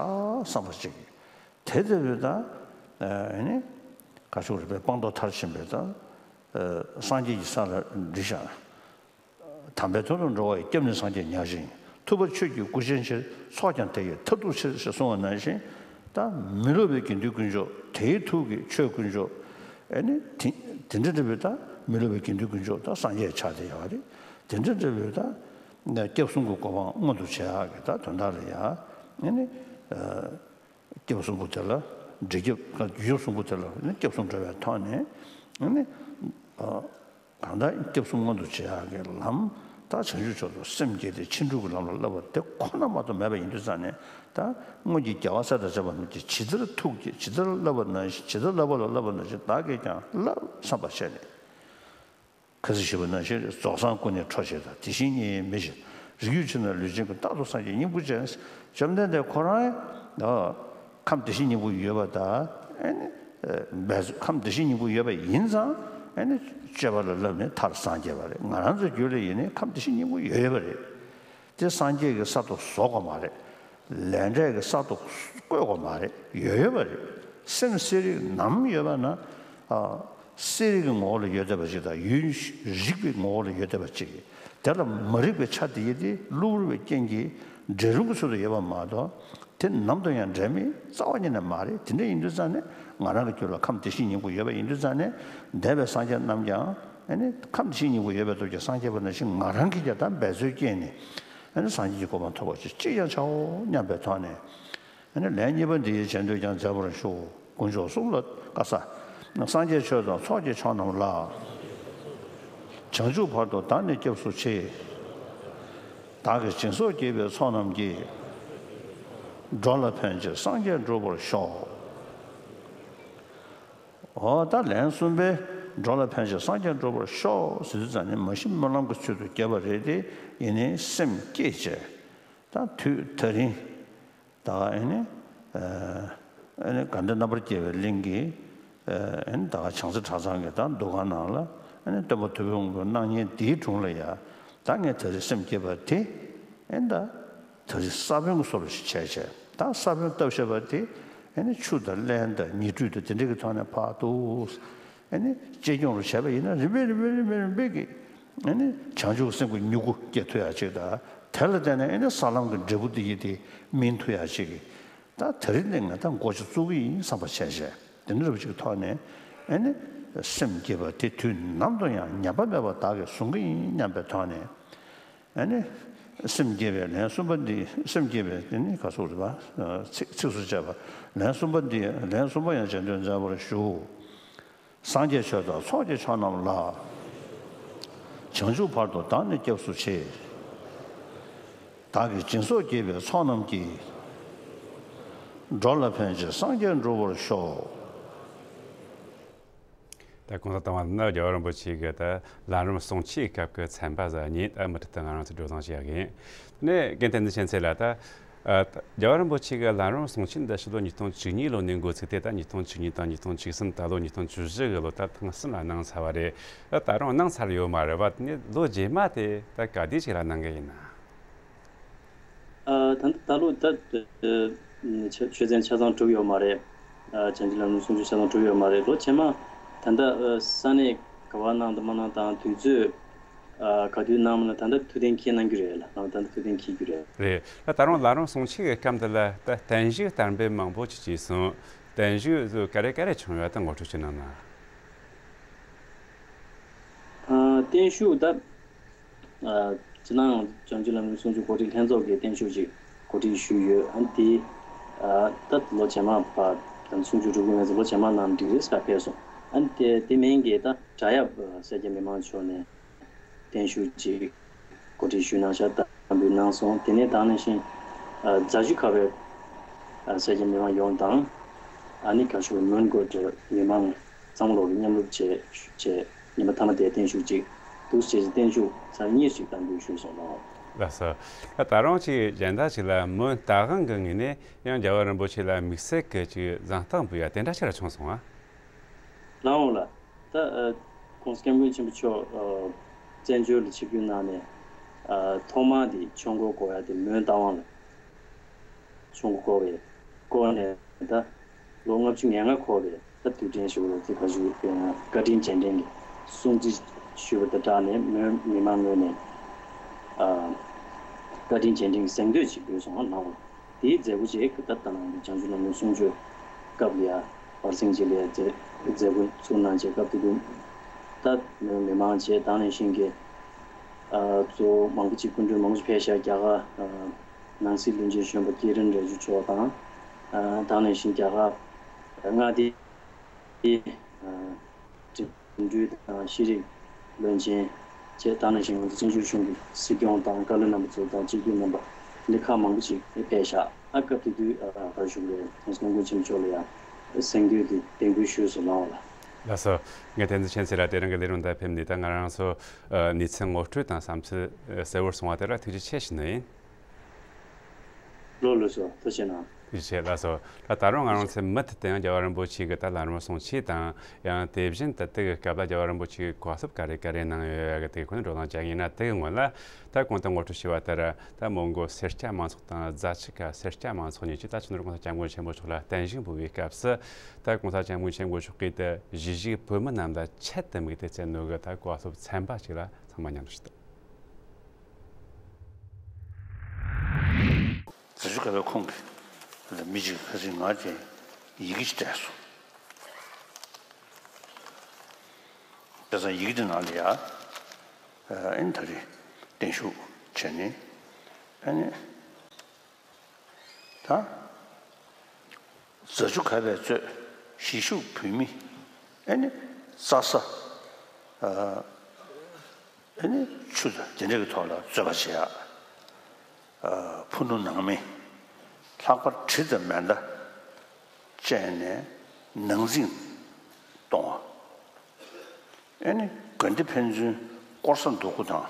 བསམ་པ་ཅིག་དེ་དེ་བས་ད་ཨ་ནི་ཁ་ཕྱོགས་རིག་པའི་སྤངས་རྟོགས་མཐར་ཕྱིན་པའི་ད་སངས་རྒྱས་ཀྱི་ས་ལ་འདྲི་བཞག་དམ་པའི་དོན་དུ་འགྲོ་བ་ཡི། སྐྱབས་ནི་སངས་རྒྱས་ཉག་གཅིག་ཡིན། ཐུབ་པ་ཆོས་ཀྱི་སྐུ་ཆེན་ཕྱིར། ཚོགས་ཀྱང་དེ་ཡི་མཐར་ཐུག་ཕྱིར། ཞེས་གསུངས་པ་ནང་བཞིན། ད་མི་སློབ་པའི་དགེ་འདུན་དཀོན་མཆོག་དེའི་ཐུགས་ཀྱི་ཆོས་དཀོན་མཆོག་ཨ་ནི་དེ་དེ་འདྲ་འདྲ་བའི་ད་མི་སློབ་པའི་དགེ་འདུན་དཀོན་མཆོག་ད་སངས་རྒྱས་ཆགས་བསྡད་ཡོད་རེད། དེ་འདྲ་འདྲ་བའི་ད་སྐྱབས་གསུམ་གྱི་གོ་འཕང་མངོན་དུ་བྱེད་ཡག་གི་ད་དོན་དག་ལ་ཡ་ཨ་ནི། སྐྱབས་གསུམ་པོ་དེ་ལ་འདྲེ་རྒྱབ། རྒྱུ་སྐྱབས་གསུམ་པོ་དེ་ལ་ནི་སྐྱབས་སུ་འགྲོ་བའི་ཐོག་ནས་ནི། གང་ལྟར་སྐྱབས་གསུམ་མངོན་དུ་བྱེད་ཡག་གི་ལམ་ ད་བྱང་ཆུབ་མཆོག་ཏུ་སེམས་བསྐྱེད་དེ་ཕྱིན་དྲུག་གི་ལམ་ལ་བསླབ་པ་དེ་ཁོ་ན་མ་གཏོགས་མེད་པ་ཡིན་དུས་ཙང་ནས། ད་སྔོན་གྱི་རྒྱལ་བ་སྲས་དང་བཅས་པ་རྣམས་ཀྱིས་ཇི་ལྟར་ཐུགས་བསྐྱེད། ཇི་ལྟར་བསླབ་པ་ནང་བཞིན། ཇི་ལྟར་བསླབ་པ་ལ་བསླབ་པ་ནང་བཞིན་བདག་གིས་ཀྱང་བསླབ་བསམ་པར་བྱས་ནས། ཁ་སང་ཞུས་པ་ནང་བཞིན་རྫོགས་སངས་སྐུ་ནི་འཕྲོག་བྱེད་དང་། དེ་བཞིན་ཉིད་ཡིན་མི་ཤེས། རིགས་རྒྱུད་ཆེ་ན་ལུས་ཅན་ཀུན། རྟག་ཏུ་སངས་རྒྱས་སྙིང་པོ་ཅན། བཅོམ་ལྡན་འདས་ཁོ་རང་ཁམས་བདེ་གཤེགས་སྙིང་པོ་ཡོད་པ་དང་། ཨེ་ནི་འབད་རྩོལ་ཁམས་བདེ་གཤེགས་སྙིང་པོ་ཡོད་པ་ཡིན་ཙང་། ཨེ་ནི་སྤྱོད་པ་ལ་བསླབས་ནས་མཐར་སངས་རྒྱས་པ་རེད། ང་རང་ཚོའི་རྒྱུད་ལ་ཡིན་ནའི་ཁམས་བདེ་གཤེགས་སྙིང་པོ་ཡོད་ཡོད་པ་རེད། དེ་སངས་རྒྱས་ཀྱི་ས་ཐོག་བཟོ་དགོས་མ་རེད། ལས་འབྲས་ཀྱི་ས་ཐོག་བཀོད་དགོས་མ་རེད། ཡོད་ཡོད་པ་རེད། སེམས་གསལ་རིག་ནམ་ཡོད་པ་ན། ཨ། གསལ་རིག་གི་ངོ་བོ་ལ་ཡོད་བསྡད་པ་ཅིག་དང་། ཡུལ་རིག་པའི་ངོ་བོ་ལ་ཡོད་བསྡད་པ་ཅིག་དེ་ལ་མ་རིག་པའི་ཆ་དེ་ཡི་དེ་གློ་བུར་བའི་རྐྱེན་གྱིས་འདྲེ་རུམ་གྱི་ཚུལ་དུ་ཡོད་པ་མ་གཏོགས། དེ་ནམ་དུ་ཡང་འདྲེ་མེད་རྩ་བ་ཉིད་ནས་མ་རེད། དེ་འདྲ་ཡིན་དུས་ཙང་ནས། ང་རང་གི་རྒྱུད་ལ་ཁམས་བདེ་གཤེགས་སྙིང་པོ་ཡོད་པ་ཡིན་དུས་ཙང་ནས། འདས་པའི་སངས་རྒྱས་རྣམས་ཀྱང་། ཨེ་ནི་ཁམས་བདེ་གཤེགས་སྙིང་པོ་ཡོད་པའི་སྟོབས་ཀྱིས་སངས་རྒྱས་པ་ནང་བཞིན། ང་རང་གིས་ཀྱང་ད་འབད་རྩོལ་བསྐྱེད་ནས། ཨེ་ནི་སངས་རྒྱས་ཀྱི་གོ་འཕང་ཐོབ་པ་ཅིག་ཅིག་ཀྱང་བྱའོ་སྙམ་པའི་ཐོག་ནས། ཨེ་ནི་ལན་གཉིས་པ་འདི་ཡི་རྗེས་ཟློས་ཀྱང་མཛད་པར་ཞུ། དཀོན་མཆོག་གསུམ་ལ། ཀ་ས། སངས་རྒྱས་ཆོས་དང་ཚོགས་ཀྱི་མཆོག་རྣམས་ལ། བྱང་ཆུབ་བར་དུ་བདག་ནི་སྐྱབས་སུ་མཆི། བདག་གིས་སྦྱིན་སོགས་བགྱིས་པའི་ཚོགས་རྣམས་ཀྱིས། འགྲོ་ལ་ཕན་ཕྱིར་སངས་རྒྱས་འགྲུབ་པར་ཤོག། འོ་ད་ལན་གསུམ་པའི་འགྲོ་ལ་ཕན་ཕྱིར་སངས་རྒྱས་འགྲུབ་པར་ཤོག་ཟེར་དུས་ཙང་ནས། མ་གཞི་སྨོན་ལམ་གྱི་ཚུལ་དུ་བརྒྱབ་པ་རེད་དེ། ཡིན་ནའི་སེམས་བསྐྱེད་བྱས། ད་དུས་ད་རིང་། ད་ཨེ་ནི། ཨེ་ནི་དགའ་ལྡན་རྣམ་པར་རྒྱལ་བའི་གླིང་གི། ཨེ་ནི་ད་བྱང་རྩེ་གྲྭ་ཚང་གི་ད་འདུ་ཁང་ནང་ལ། ཨེ་ནི་སྟོན་པ་ཐུབ་པའི་དབང་པོའི་སྣང་བརྙན་འདིའི་དྲུང་ལ་ཡ། ད་ངས་ད་རེས་སེམས་བསྐྱེད་པ་དེ། ཨེ་ནི་ད། ད་རེས་ས་བོན་གྱི་བཟོ་འདྲ་ཞིག་བྱས་བྱས། ད་ས་བོན་བཏབ་བཞག་པ་དེ། ཨེ་ནི་ཆུ་དང་རླན་དང་ཉི་སྦྲུལ་དང་དེ་འདྲ་གི་ཐོག་ནས་ཕར་འདུག་ཨེ་ནི་གཅེས་སྐྱོང་རུ་བྱས་པ་ཡིན་ན། རིམ་པས་རིམ་པས་རིམ་པས་རིམ་པས་ཀྱིས། ཨེ་ནི་བྱང་ཆུབ་ཀྱི་སེམས་ཀྱི་མྱུ་གུ་སྐྱེ་ཐུབ་ཡག་ཅིག་དང་། དེ་ལ་བརྟེན་ནས་ཨེ་ནི་ས་ལམ་གྱི་འབྲས་བུ་དེ་ཡི་དེ་སྨིན་ཐུབ་ཡག་ཅིག་ད་ད་རེས་ནས་ང་ད་འགོ་ཅིག་བཙུགས་ཀྱི་ཡིན་བསམ་པ་བྱས་བྱས། དེ་འདྲ་རུ་ཅིག་གི་ཐོག་ནས། ཨེ་ནི་སེམས་བསྐྱེད་པ་དེ་དུས་ནམ་དུ་ཡང་ཉམས་པ་མེད་པར་བདག་གིས་བཟུང་གི་ཡིན་སྙམ་པའི་ཐོག་ནས། ཨ་ནི། སེམས་བསྐྱེད་པའི་ལན་གསུམ་པ་འདི། སེམས་བསྐྱེད་པའི་དེ་ནི་ག་སོགས་རེད་པ། ཚིག་ཚིགས་སུ་བཅད་པ། ལན་གསུམ་པ་འདི། ལན་གསུམ་པ་ཡང་རྗེས་ཟློས་མཛད་པར་ཞུ། སངས་རྒྱས་ཆོས་དང་ཚོགས་ཀྱི་མཆོག་རྣམས་ལ། བྱང་ཆུབ་བར་དུ་བདག་ནི་སྐྱབས་སུ་མཆི། བདག་གིས་སྦྱིན་སོགས་བགྱིས་པའི་ཚོགས་རྣམས་ཀྱིས། འགྲོ་ལ་ཕན་ཕྱིར་སངས་རྒྱས་འགྲུབ་པར་ཤོག། ད་གོང་དུ་བཏང་བ་ནི་རྒྱལ་བ་རིན་པོ་ཆེ་གི་ད་ལམ་རིམ་གསུང་ཆོས་སྐབས་ཀྱི་ཚན་པ་ཟིག་ཡིན། ད་མུ་མཐུད་དུ་ང་རང་ཚོ་འགྲོ་སྟངས་བྱེད་ཡག་ཡིན། ནས་རྒན་བསྟན་འཛིན་ཆོས་འཛིན་ལགས། ད་ཨ་རྒྱལ་བ་རིན་པོ་ཆེ་གི་ལམ་རིམ་གསུང་ཆོས་འདི་ཕྱི་ལོ་ཉིས་སྟོང་བཅུ་གཉིས་ལོ་ནས་འགོ་ཚུགས་ཏེ། ད་ཉིས་སྟོང་བཅུ་གཉིས་དང་ཉིས་སྟོང་བཅུ་གསུམ། ད་ལོ་ཉིས་སྟོང་བཅུ་བཞི་གི་ལོ་ད་ཐེངས་གསུམ་ལ་གནང་ཚར་བ་རེད། ད་ད་རུང་གནང་ཚར་ཡོད་མ་རེད་པ། དེ་ནས་ལོ་རྗེས་མ་དེ་ད་ག་དུས་ཅིག་ལ་གནང་གི་ཡིན་ན། ཨ། ད་ལྟ་ད་ལོ་ད་ཆོས་ཆོས་ཚན་ཆ་ཚང་གྲུབ་ཡོད་མ་རེད། ཨ། བྱང་ཆུབ་ལམ་རིམ་གསུང་ཆོས་ཆ་ཚང་གྲུབ་ཡོད་མ་རེད། ལོ་རྗེས་མ་ད་ལྟ་ས་གནས་ག་པར་གནང་དང་མ་གནང་དང་། དུས་ཚོད་ཨ་ག་དུས་གནང་མིན་ལ་ད་ལྟ་ཐུགས་གཏན་འཁེལ་གནང་རྒྱུ་རེད་ལགས། ད་ལྟ་ཐུགས་གཏན་འཁེལ་རྒྱུ་རེད། རེད། ད་ད་རུང་ལམ་རིམ་གསུང་ཆོས་ཀྱི་སྐབས་འདི་ལ་ད་བརྟན་བཞུགས་བསྟར་འབུལ་མང་པོ་ཅིག་བྱས་སོང་། བརྟན་བཞུགས་ཚོ་ག་རེ་ག་རེ་བྱུང་ཡོད། ད་ངོ་སྤྲོད་ཅིག་གནང་ན། ཨ། བརྟན་བཞུགས་ད། ཨ། སྤྱིར་ནང་བྱང་ཆུབ་ལམ་རིམ་གསུང་ཆོས་གོ་སྒྲིག་ལྷན་ཚོགས་ཀྱིས་བརྟན་བཞུགས་ཅིག་གོ་སྒྲིག་ཞུས་ཡོད། ཨ་ནི་དེ། ཨ། ད་ལོ་རྗེས་མ་བར་དང་གསུང་ཆོས་གྲུབ་ཀྱི་མེད་ཙང་། ལོ་རྗེས་མ་གནང་འགྲིག་རེད་ཟེར་ཕེབས་སོང་། ཨ་ནི་དེ་དེ་མིན་གྱི་ད་བྲག་གཡབ་སེར་སྐྱ་མི་མང་མཆོག་ནས་བརྟན་བཞུགས་ཅིག་གོ་སྒྲིག་ཞུས་གནང་ཤག། དམ་འབུལ་གནང་སོང་། དེ་ནས་དེ་ནང་བཞིན། ཨ། རྫ་ཆུ་ཁ་བའི། ཨ། སེར་སྐྱ་མི་མང་ཡོངས་དང་། ཨ་ནི་ག་ཞུ་མོན་གྷོ་གྲོས་མི་མང་ཚང་མ་ལོག་གི་མཉམ་རུབ་བྱས་བྱས། ཉི་མ་མཐའ་མ་དེ་བརྟན་བཞུགས་ཅིག་འདུག་བྱས་ཅིག་བརྟན་བཞུགས་ཚར་གཉིས་ཤིག་དམ་འབུལ་ཞུས་སོང་ལགས། ལགས་སོ། ད་ད་རུང་ཅིག་གཞན་དག་ཅིག་ལ་མོན་རྟ་དབང་གི་ངོས་ནས་ཡང་རྒྱལ་བ་རིན་པོ་ཆེ་ལ་དམིགས་བསལ་གྱི་ཅིག་བཟང་རྟགས་འབུལ་ཡ་དེ་འདྲ་ཅིག་ལ་བྱུང་སོང་ཨ། ལགས་འོང་ལགས། ད་ཨ་༸གོང་ས་༸སྐྱབས་མགོན་ཆེན་པོ་མཆོག་ཨ་བཙན་བྱོལ་ལ་ཆིབས་བསྒྱུར་གནང་ནས་ཨ་ཐོག་མར་དེ་ཆོས་འཁོར་བསྐོར་ཡ་དེ་མོན་རྟ་དབང་ལ་ཆོས་འཁོར་བསྐོར་བས། བསྐོར་ནས་ད་ལོ་ལྔ་བཅུ་ང་ལྔ་འཁོར་བའི་ད་དུས་དྲན་ཞུ་བ་དེ་ག་ཞུ་བཀའ་དྲིན་རྗེས་དྲན་གྱི་སྲུང་བརྩི་ཞུ་བ་དང་སྦྲགས་ནས་མོན་མི་མང་ངོས་ནས་ཨ་བཀའ་དྲིན་རྗེས་དྲན་གྱི་གཟེངས་བསྟོད་ཅིག་འབུལ་སོང་ང་ལགས། དེའི་མཛད་སྒོ་ཅིག་གི་ད་ལྟ་ནང་དུ་བྱང་ཆུབ་ལམ་རིམ་གསུང་ཆོས་སྐབས་ལ་ཡ་བར་གསེང་ཅིག་ལ་ཡ་མཛད་མཛད་སྒོ་ཚུགས་གནང་བྱས། སྐབས་དེ་དུས་ད་མི་མང་བྱས་དེ་ནང་བཞིན་གྱི་ཨ་གཙོ་བོ་མང་པོ་ཅིག་སྐུ་མགྲོན་མང་པོ་ཅིག་ཕེབས་ཤག། རྒྱ་གར་ཨ་ནང་སྲིད་བློན་ཆེན་གཞོན་པ་ཀི་རན་རི་ཇི་ཇུ་མཆོག་དང་། ཨ་དེ་ནང་བཞིན་རྒྱ་གར་མངའ་སྡེའི་ཨ་འགྲིམ་འགྲུལ་དང་ཤེས་རིག་བློན་ཆེན། བཅས་དང་ནང་བཞིན་ང་ཚོ་བཙན་བྱོལ་གཞུང་གི་སྲིད་སྐྱོང་དང་བཀའ་བློན་རྣམ་པ་ཚོ་དང་སྤྱི་འཐུས་རྣམ་པ་འདི་ཁག་མང་པོ་ཞིག་ཕེབས་ཤག་ཨ་སྐབས་དེ་དུས་ཨ་ག་རེ་ཞུ་དགོས་རེད། ང་ཚོ་སྐུ་ངོ་ཆེན་པོ་མཆོག་ལ་ཡང་གསན་དགོས་དེ་གདན་འབུལ་ཞུས་སོང་ལགས་ལ། ལགས་སོ། ངས་བསྟན་འཛིན་ཆོས་འཕེལ་ལ་དེ་རིང་གི་ལས་རིམ་དུ་ཕེབས་ནས་ད་ང་རང་ཚོ་ཨ་གནས་ཚུལ་ངོ་སྤྲོད་དང་བསམ་ཚུལ་ཨ་གསལ་བོར་གསུངས་པ་དེ་ལ་ཐུགས་རྗེ་ཆེ་ཞུ་ནི་ཡིན། ལགས་ལགས་སོ། ཐུགས་རྗེ་ཆེ་གནང་། ཐུགས་རྗེ་ཆེ་ལགས་སོ། ད་ད་རུང་ང་རང་ཚོའི་མུ་མཐུད་དུ་ཡང་རྒྱལ་བ་རིན་པོ་ཆེ་གི་ད་ལམ་རིམ་གསུང་ཆོས་དང་ཡང་དེ་བཞིན་དུ་དེ་གི་སྐབས་ལ་རྒྱལ་བ་རིན་པོ་ཆེ་གི་གོ་སྐབས་ག་རེ་ག་རེ་གནང་ཡོད་ཡ་གི་དེ་གི་ཁོ་ན་འགྲོ་སྟངས་ཅིག་ཡིན་ན། དེ་གི་སྔོན་ལ་ད་གོང་དུ་ངོ་སྤྲོད་བྱས་པ་ལྟར་ད་མོན་གྷོ་སེར་སྐྱ་མང་ཚོགས་དང་རྫ་ཆུ་ཁ་སེར་སྐྱ་མང་ཚོགས་གཉིས་ཀྱིས་ད་ཆོས་ནོར་གོང་ས་སྐྱབས་མགོན་ཆེན་པོ་མཆོག་ལ་བརྟན་བཞུགས་འབུལ་བའི་སྐབས་སུ། ད་གོང་ས་སྐྱབས་མགོན་ཆེན་པོ་མཆོག་གིས་ད་གཞིས་བྱེས་བོད་མི་རྣམས་ལ་ཆེད་དུ་དམིགས་ཏེ་བསྩལ་ནོ་གི་ད་གོ་སྐབས་ཚན་པ་ཅིག་ལ་ཚང་མ་མཉམ་དུ་ཞུགས་དང་། རྫ་ཆུ་ཁ་བའི་ཁོངས་ཀྱི་མི་གཅིག་ཁ་སང་ང་དེ་ཡི་གེ་ཅིག་སྤྲད་སོང་། བྱས་ཙང་ཡི་གེ་དེ་ནང་ལ་ཡ་ཨ་ནི་ད་རེས་བརྟན་བཞུགས་བྱས་ནས་ཨ་ནི་ད་རྫ་ཆུ་ཁ་བས་གཙོས་གཞིས་བཞུགས་བོད་མི་ཨ་ནི་རྩྭ་ས་ཨ་ཨ་ནི་ཆུ་དང་དེ་འདྲ་གི་ཐོག་ལ་རྩོད་པ་བྱེད་ཡག་ཨ་ཕུ་ནུ་ནང་མི་ལྷག་པར་གྲི་དང་མེ་མདའ་སྤྱད་ནས་ནང་འཛིང་གཏོང་བ། ཨ་ནི་དགོན་སྡེ་ཕན་ཚུན་དཀོར་ཟ་འདུ་འགོད་དང་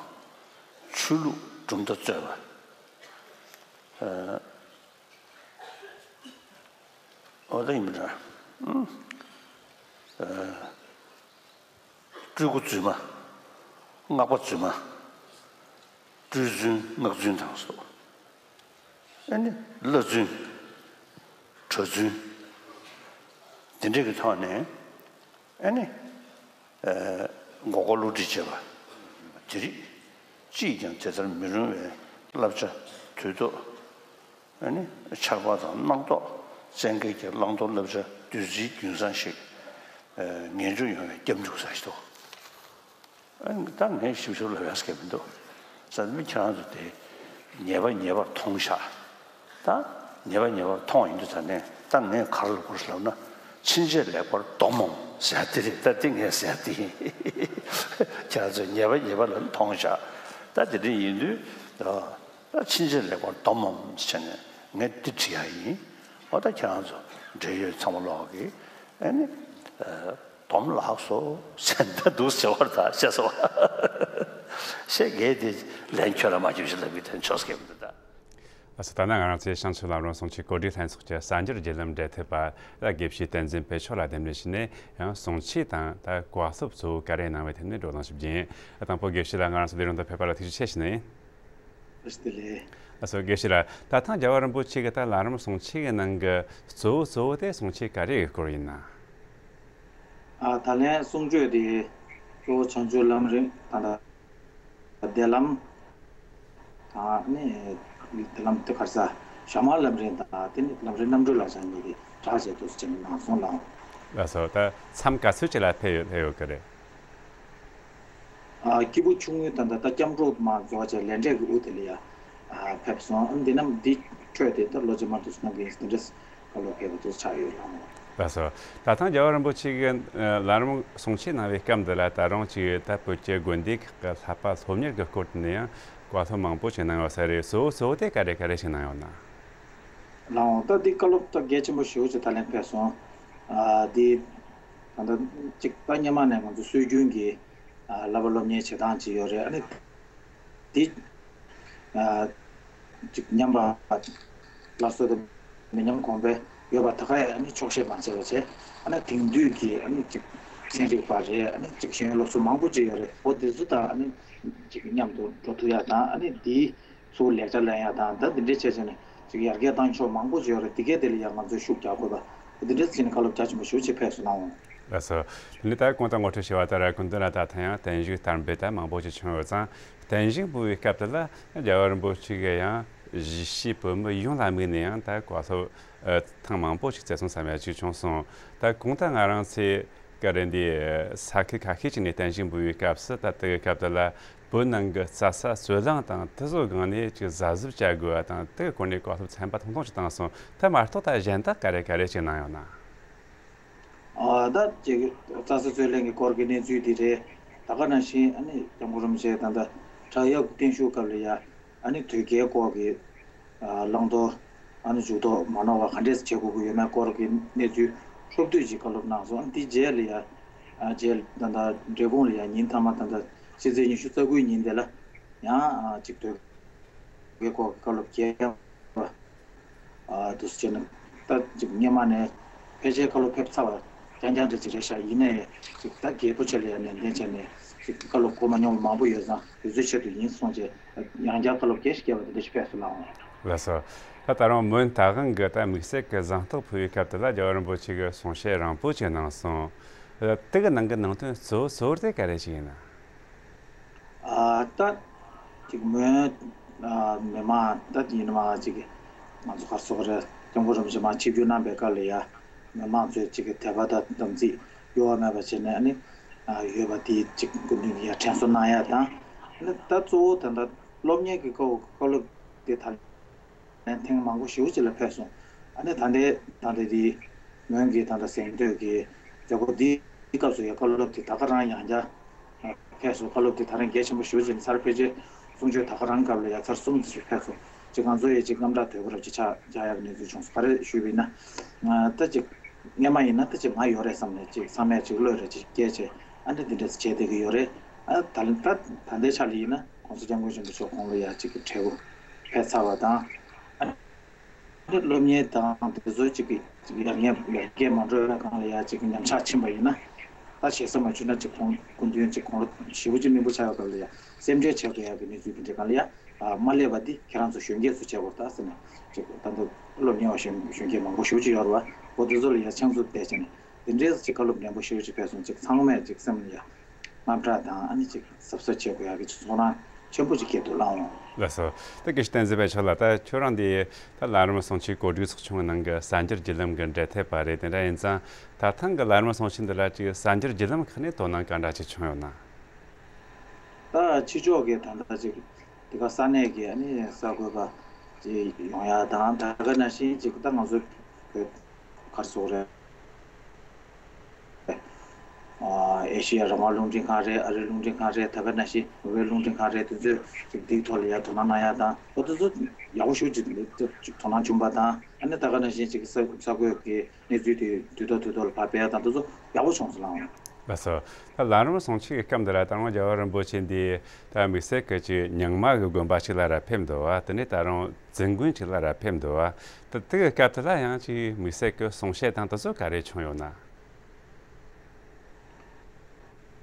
ཆོས་ལུགས་གྲུབ་མཐའ་རྩོད་པ། ཨ་འོ་ད་ཡིན་པ་འདྲ། ཨུམ། ཨ། སྤྲུལ་སྐུ་རྫུན་མ། སྔགས་པ་རྫུན་མ། སྤྲུལ་རྫུན་སྔགས་རྫུན་དང་སོགས། ཨ་ནི་བླ་རྫུན། གྲྭ་རྫུན། འདི་འདྲ་གི་ཐོག་ནས་ཨ་ནི་ཨ་མགོ་སྐོར་བསླུ་བྲིད་བྱས་པ་དེ་རིགས་ཅིས་ཀྱང་དེ་ལྟར་མི་རུང་བའི་བསླབ་བྱ་དུས་ཐོག་ཨ་ནི་ཆར་པ་དང་སྣང་ཐོག་བཙན་རྒྱལ་གྱི་བླང་དོར་བསླབ་བྱ་བདུད་རྩིའི་རྒྱུན་བཟང་ཞིག་ཨ་ངེས་འབྱུང་ཡོང་བའི་སྐྱབས་འཇུག་ས་ཞིག་འདུག་ཨ་ནི་ད་ངས་ཞིབ་ཞིབ་ལབ་ཡག་གི་མི་འདུག་ས་མི་ཁྱེད་རང་ཚོ་དེ་ཉེས་པ་ཉེས་པར་མཐོང་ཤག་ད་ཉེས་པ་ཉེས་པར་མཐོང་ཡིན་དུས་ད་ནས་ད་ངས་ག་རེ་ལབ་དགོས་ལབ་ན། ཕྱིན་ཆད་ལེགས་པར་སྡོམ་མོ་ཟེར་དེ་རེད། ད་དེ་ངས་ཟེར་དེ་ཡིན། ཁྱེད་རང་ཚོས་ཉེས་པ་ཉེས་པ་ལ་མཐོང་ཤག་ད་དེ་འདྲ་ཡིན་དུས་ད་ཕྱིན་ཆད་ལེགས་པར་སྡོམ་མོ་བྱས་ནས་ངས་འདི་བྲིས་ཡག་ཡིན། འོ་ད་ཁྱེད་རང་ཚོ་འབྲེལ་ཡོད་ཚང་མ་ལོག་གི་ཨ་ནི་སྡོམ་ལགས་སོ་ཟེར་ད་འདུག་ཟེར་བར་ད་ཤེས་སོ། ཤེས་གལ་ཏེ་ལན་ཁྱོད་ལ་མ་བརྒྱབ་ཞིག་ལབ་གི་དོན་ཆོག་སྐད་མི་འདུག་ད། ལགས་སོ། ད་ནི་ང་རང་ཚོའི་བྱང་ཆུབ་ལམ་རིམ་གསུང་ཆོས་གོ་སྒྲིག་ལྷན་ཚོགས་ཀྱི་གསར་འགྱུར་བརྒྱུད་ལམ་འབྲེལ་མཐུད་པ་ད་དགེ་བཤེས་བསྟན་འཛིན་དཔལ་མཆོག་ལ་གདན་འདྲེན་ཞུས་ནས་ཡང་གསུང་ཆོས་དང་ད་གོ་སྐབས་གཙོ་བོ་ག་རེ་གནང་བའི་ཐད་ནས་བགྲོ་གླེང་ཞུ་རྒྱུ་ཡིན། དང་པོ་དགེ་བཤེས་ལ་ང་རང་ཚོ་ལས་རིམ་དུ་ཕེབས་པ་ལ་ཐུགས་རྗེ་ཆེ་ཞུ་ནི་ཡིན། བཀྲ་ཤིས་བདེ་ལེགས། ལགས་སོ། དགེ་བཤེས་ལགས། ད་ཐེངས་རྒྱལ་བ་རིན་པོ་ཆེ་གི་ད་ལམ་རིམ་གསུང་ཆོས་ཀྱི་ནང་གི་གཙོ་བོ་གཙོ་བོ་དེ་གསུང་ཆོས་ག་རེ་ཡི་སྐོར་ཡིན་ན། ཨ་ད་ལན་གསུང་ཆོས་དེ་གཙོ་བོ་བྱང་ཆུབ་ལམ་རིམ་དང་ད་བདེ་ལམ་དང་ནི་བདེ་ལམ་དེ་ག་རེ་ཟ་ཞྭ་དམར་ལམ་རིམ་དང་དེ་ནི་ལམ་རིམ་རྣམ་གྲོལ་ལ་སྦྱར་ནས་དེ་སྦྲགས་བྱས་འདུག་ཟེར་ནས་གནང་སོང་ལགས། ལགས་སོ། ད་མཚམས་ག་ཚོད་ཅིག་ལ་ཕེབས་ཡོད་ཕེབས་ཡོད་ཀྱི་རེད། ཨ་སྐྱེས་བུ་ཆུང་ངུའི་ད་ལྟ་ད་སྐྱབས་འགྲོ་མ་འཛོགས་བྱས་ལས་འབྲས་ཀྱི་དབུ་དེ་ལ་ཡ་ཨ་ཕེབས་སོང་། ཨ་འདི་ནམ་འདི་འཕྲོས་ཏེ་ད་ལོ་རྗེས་མ་དུ་སོང་གི་དེ་འདྲས་བཀའ་སློབ་ཕེབས་པ་དུ་ཆགས་ཡོད་ལགས། ལགས་སོ། ད་ཐེངས་རྒྱལ་བ་རིན་པོ་ཆེ་གི་ལམ་རིམ་གསུང་ཆོས་གནང་བའི་སྐབས་འདི་ལ་ད་རུང་ཅིག་ད་བོད་ཀྱི་དགོན་སྡེ་ཁག་གི་བསླབ་པ་སློབ་གཉེར་གྱི་སྐོར་དུ་ནས་ཡང་བཀའ་སློབ་མང་པོ་ཞིག་གནང་ཡོད་ས་རེད། གཙོ་བོ་གཙོ་བོ་དེ་ག་རེ་ག་རེ་ཞིག་གནང་ཡོད་ན། ལགས་འོང་། ད་འདི་བཀའ་སློབ་ད་གལ་ཆེན་པོ་ཞེ་པོ་ཅིག་ད་ལན་ཕེབས་སོང་། ཨ་འདི་ད་ལྟ་ཅིག་ད་སྔོན་མ་ནས་ང་ཚོ་སྲོལ་རྒྱུན་གྱི་ཨ་བསླབ་པ་སློབ་གཉེར་བྱེད་སྟངས་ཅིག་ཡོད་རེད། ཨ་ནི་འདི་ཨ་ཅིག་ཉམས་པ་ཅིག་སླར་གསོ་དང་མི་ཉམས་གོང་འཕེལ་ཡོད་པ་ད་ག་ཡང་ཨ་ནི་ཆོག་ཤེས་མ་བྱས་པ་བྱས། ཨ་ནི་དེང་དུས་ཀྱི་ཨ་ནི་ཅིག་ཚན་རིག་པ་རེད། ཨ་ནི་ཅིག་ཤེས་ཡོན་སློབ་གསོ་མང་པོ་ཅིག་ཡོད་རེད། འོ་དེ་ཚོ་དང་ཨ་ནི་ཅིག་མཉམ་དུ་འགྲོ་ཐུབ་ཡ་དང་། ཨ་ནི་འདིའི་ཚུར་ལེགས་ཆ་ལེན་ཡ་དང་ད་འདི་འདྲའི་བྱས་བྱས་ནས་ཅིག་ཡར་རྒྱས་བཏང་ཕྱོགས་མང་པོ་ཅིག་ཡོད་རེད། འདི་གའི་དེ་ལ་ཡང་ང་ཚོས་ཤུགས་རྒྱག་དགོས་པ་འདི་འདྲའི་ཅིག་ནས་བཀའ་སློབ་རྒྱ་ཆེན་པོ་ཞེ་པོ་ཅིག་ཕེབས་སོང་གནང་འོང་། ལགས་སོ། དེ་ནས་ད་གོང་དུ་ངོ་སྤྲོད་བྱས་པ་ལྟར་སྐུ་མདུན་ལ་ད་ཐེངས་ཡང་བརྟན་བཞུགས་དར་འབུལ་ད་མང་པོ་ཅིག་བྱུང་ཡོད་ཙང་། བརྟན་བཞུགས་འབུལ་བའི་སྐབས་དེ་ལ་རྒྱལ་བ་རིན་པོ་ཆེ་གིས་ཡང་གཞིས་བྱེས་བོད་མི་ཡོངས་ལ་དམིགས་ནས་ཡང་ད་བཀའ་སློབ་ཐེངས་མང་པོ་ཅིག་བསྩལ་སོང་བསམ་ཡ་ཅིག་བྱུང་སོང་། ད་གོང་དུ་ང་རང་ཚོས་ག་རེ་འདི་ས་ཁུལ་ཁ་ཤས་ཅིག་ནས་བརྟན་བཞུགས་འབུལ་བའི་སྐབས་སུ་ད་ལྟ་གི་སྐབས་དེ་ལ་བོད་ནང་གི་རྩྭ་ས་སོལ་རླངས་དང་དེ་ཚོའི་སྒང་ནས་ཅིག་གཟབ་གཟབ་བྱ་དགོས་པ་དང་། དེ་གི་སྐོར་ནས་བཀའ་སློབ་ཚན་པ་ཐུང་ཐུང་ཅིག་བཏང་སོང་། དེ་མ་གཏོགས་ད་གཞན་དག་ག་རེ་ག་རེ་ཅིག་གནང་ཡོད་ན། ཨ་ད་ཅིག་རྩྭ་ས་སོལ་རླངས་ཀྱི་སྐོར་གྱི་གནས་ཚུལ་འདི་རེད། ད་ག་ནང་བཞིན་ཨ་ནི་སྐྱབས་མགོན་རིན་པོ་ཆེ་ད་ལྟ་བྲག་གཡབ་བརྟན་བཞུགས་སྐབས་ལ་ཡ་ཨ་ནི་དོལ་རྒྱལ་སྐོར་གྱི་བླང་དོར་ཨ་ནི་འཇུག་ལྡོག་མ་ནོར་བ་ག་འདྲས་བྱེད་དགོས་ཀྱི་ཡོད་མེད་སྐོར་གྱི་གནས་ཚུལ་ཧྲོབ་བསྡུས་ཅིག་བཀའ་སློབ་གནང་སོང་། ཨ་ནི་དེའི་རྗེས་ལ་ཡ་རྗེས་ད་ལྟ་འབྲས་སྤུངས་ལ་ཡ་ཉིན་མཐའ་མ་ད་ལྟ་ཕྱི་ཚེས་ཉི་ཤུ་རྩ་དགུའི་ཉིན་དེ་ལ་ཡང་ཅིག་དོལ་རྒྱལ་སྐོར་གྱི་བཀའ་སློབ་རྒྱས་པ། ཨ་དུ་བྱས་ན་ད་ཅིག་སྔོན་མ་ནས་ཕལ་ཆེར་བཀའ་སློབ་ཕེབས་ཚར་བ་རྐྱང་རྐྱང་འདྲ་ཅིག་རེད་ཤག་ཡིན་ནའི་ཅིག་ད་རྒྱས་པོ་ཆེ་ལ་ཡང་ནན་ཏན་བྱས་ནས་ཅིག་བཀའ་སློབ་གོ་མ་མྱོང་བ་མང་པོ་ཡོད་ཙང་དེ་ཚོའི་ཆེད་དུ་ཡིན་གསུངས་བྱས་ཡང་བསྐྱར་བཀའ་སློབ་རྒྱས་ཤིག་རྒྱས་པ་དེ་འདྲ་ཞིག་ཕེབས་སོང་ལགས་འོང་། ལགས་སོ། ད་ད་རུང་མོན་རྟ་དབང་གི་ད་དམིགས་བསལ་གྱི་གཟེངས་རྟགས་ཕུལ་བའི་སྐབས་དེ་ལ་རྒྱལ་བ་རིན་པོ་ཆེ་གིས་གསུང་བཤད་རིང་པོ་ཅིག་གནང་སོང་། དེ་གི་ནང་གི་ནང་དོན་གཙོ་བོ་གཙོ་བོ་དེ་ག་རེ་ཅིག་ཡིན་ན། ཨ་ད་ཅིག་མོན་ཨ་མི་མང་ད་ཡིན་མ་ཅིག་ང་ཚོ་ག་རེ་ཟེར་དགོས་རེད། སྐྱབས་མགོན་རིན་པོ་ཆེ་མར་ཆིབས་བསྒྱུར་གནང་པའི་སྐབས་ལ་ཡ་མི་མང་ཚོས་ཅིག་དད་པ་དང་དམ་ཚིག་གཡོ་བ་མེད་པ་བྱས་ནས་ཨ་ནི་ཨ་ཡོད་པ་དེ་ཅིག་སྐུ་མདུན་གྱིས་ཡ་དྲན་གསོ་གནང་ཡ་དང་ཨ་ནི་ད་གཙོ་བོ་ད་ལྟ་སློབ་གཉེར་གྱི་སྐབས་བཀའ་སློབ་དེ་ད་ལན་ཐེངས་མང་པོ་ཞེ་པོ་ཅིག་ལ་ཕེབས་སོང་། ཨ་ནི་ད་ལྟའི་ད་ལྟ་དེ་མོན་གྱི་ད་ལྟ་གཟེངས་བསྟོད་ཀྱི་མཛད་སྒོ་འདིའི་སྐབས་སུ་ཡང་བཀའ་སློབ་དེ་ད་ག་རང་ཡང་བསྐྱར་ཕེབས་སོང་། བཀའ་སློབ་དེ་ད་རང་གལ་ཆེན་པོ་ཞེ་པོ་ཅིག་ཚར་ཕལ་ཆེར་གསུང་ཆོས་ད་ག་རང་སྐབས་ལ་ཡང་ཚར་གསུམ་ཙམ་ཞིག་ཕེབས་སོང་། ཅིག་ང་ཚོ་ཡི་ཅིག་རྣམ་དག་དོལ་པོ་རབ་ཅིག་ཆགས་ཆགས་ཡག་གི་གནས་ཚུལ་བྱུང་སོང་། ག་རེ་ཞུས་པ་ཡིན་ན། ད་ཅིག་སྔོན་མ་ཡིན་ན་ད་ཅིག་ང་ཡོད་རེད་བསམ་ནས་ཅིག་ཚང་མས་ཅིག་བློས་རེ་ཅིག་སྐྱེལ་བྱས་ཨ་ནི་དེ་འདྲས་བྱས་བསྡད་ཀྱི་ཡོད་རེད། ཨ་ད་ད་ད་ལྟའི་ཆ་ལ་ཡིན་ན། གོང་ས་སྐྱབས་མགོན་ཆེན་པོ་མཆོག་ཁོང་ལ་ཡ་གཅིག་གི་གྲལ་དུ་ཕེབས་ཚར་བ་དང་། ཨ་ནི་སློབ་གཉེར་དང་དེ་ཚོ་གཅིག་གི་ཡར་ངོའི་ཡར་རྒྱས་མ་འགྲོ་བའི་སྒང་ལ་ཡ་གཅིག་གི་ཉམས་ཆག་ཕྱིན་པ་ཡིན་ན། ད་ཞེ་ས་མ་བཅུག་ན་གཅིག་ཁོང་སྐུ་མདུན་གཅིག་ཁོང་ལ་ཞེ་པོ་ཅིག་སྨིན་པོ་ཆགས་ཡོད་སྐབས་ལ་ཡ་སེམས་ཁྲལ་བྱེད་དགོས་ཡག་གི་གནས་ཚུལ་དེ་འདྲའི་སྒང་ལ་ཡ་མ་སླེབས་པ་འདི་ཁྱེད་རང་ཚོ་གཞོན་སྐྱེས་ཚོ་བྱེད་དགོས་ད་ཟེར་ནས་གཅིག་ད་ལྟ་སློབ་གཉེར་བ་གཞོན་གཞོན་སྐྱེས་མང་པོ་ཞེ་པོ་ཅིག་ཡོད་རེད་བ། འོ་དེ་ཚོ་ལ་ཡ་ཕྱག་མཛུབ་བསྟན་བྱས་ནས་དེ་འདྲའི་གཅིག་བཀའ་སློབ་ནན་པོ་ཞེ་པོ་ཅིག་ཕེབས་སོང་། གཅིག་ཚང་མས་གཅིག་སེམས་ལ་ཡ། དངངས་སྐྲག་དང་ཨ་ནི་ཅིག་གཟབ་གཟབ་བྱེད་དགོས་ཡག་གི་ཅིག་ཚོར་སྣང་ཆེན་པོ་ཅིག་སྐྱེས་འདུག་ལགས་འོང་། ལགས་སོ། ད་དགེ་བཤེས་བསྟན་འཛིན་དཔལ་མཆོག་ལགས། ད་ཁྱོད་རང་འདི་ད་ལམ་རིམ་གསུང་ཆོས་གོ་སྒྲིག་ཚོགས་ཆུང་གི་ནང་གི་གསར་འགྱུར་བརྒྱུད་ལམ་གྱི་འབྲེལ་མཐུད་པ་རེད། དེ་འདྲ་ཡིན་ཙང་ད་ཐེངས་ཀྱི་ལམ་རིམ་གསུང་ཆོས་འདི་ལ་ཅིག་གསར་འགྱུར་བརྒྱུད་ལམ་ཁག་ནས་དོ་སྣང་ག་འདྲ་ཅིག་བྱུང་ཡོད་ན། ད་ཕྱི་ཕྱོགས་ཀྱི་ད་ལྟ་ཅིག་འདི་ག་ས་གནས་ཀྱི་ཨ་ནི་གསར་འགོད་པ་ཅིག་ཡོང་ཡག་དང་ད་ག་ནང་བཞིན་ཅིག་ད་ང་ཚོ་བོད་ག་རེ་ཟེར་དགོས་རེད། ཨ་ཨེ་ཤེ་ཡ་རང་དབང་རླུང་འཕྲིན་ཁང་རེད། ཨ་རིའི་རླུང་འཕྲིན་ཁང་རེད། ད་ག་ནང་བཞིན་ནོར་ཝེ་རླུང་འཕྲིན་ཁང་རེད། དེ་ཚོས་ཅིག་འདིའི་ཐོག་ལ་ཡར་དོ་སྣང་གནང་ཡག་དང་། འོ་དེ་ཚོ་ཡག་པོ་ཞེ་པོ་ཅིག་ཅིག་དོ་སྣང་བྱུང་བ་དང་། ཨ་ནི་ད་ག་ནང་བཞིན་ཅིག་གསར་གསར་འགོད་ཀྱི་གནས་ཚུལ་དེ་དུས་ཐོག་དུས་ཐོག་ལ་ཕར་སྤེལ་ཡག་དང་དེ་ཚོ་ཡག་པོ་བྱུང་སོང་ལགས་འོང་། ལགས་སོ། ད་ལམ་རིམ་གསུང་ཆོས་ཀྱི་སྐབས་འདི་ལ་ད་རུང་རྒྱལ་བ་རིན་པོ་ཆེ་འདི་ད་དམིགས་བསལ་གྱི་ཅིག་རྙིང་མ་གི་དགོན་པ་ཞིག་ལ་ར་ཕེབས་འདུག་བ། དེ་ནས་ད་རུང་རྫིང་དགོན་ཞིག་ལ་ར་ཕེབས་འདུག་བ། ད་དེ་གི་སྐབས་དེ་ལ་ཡང་ཅིག་དམིགས་བསལ་གྱི་གསུང་བཤད་དང་དེ་ཚོ་ག་རེ་བྱུང་ཡོད་ན།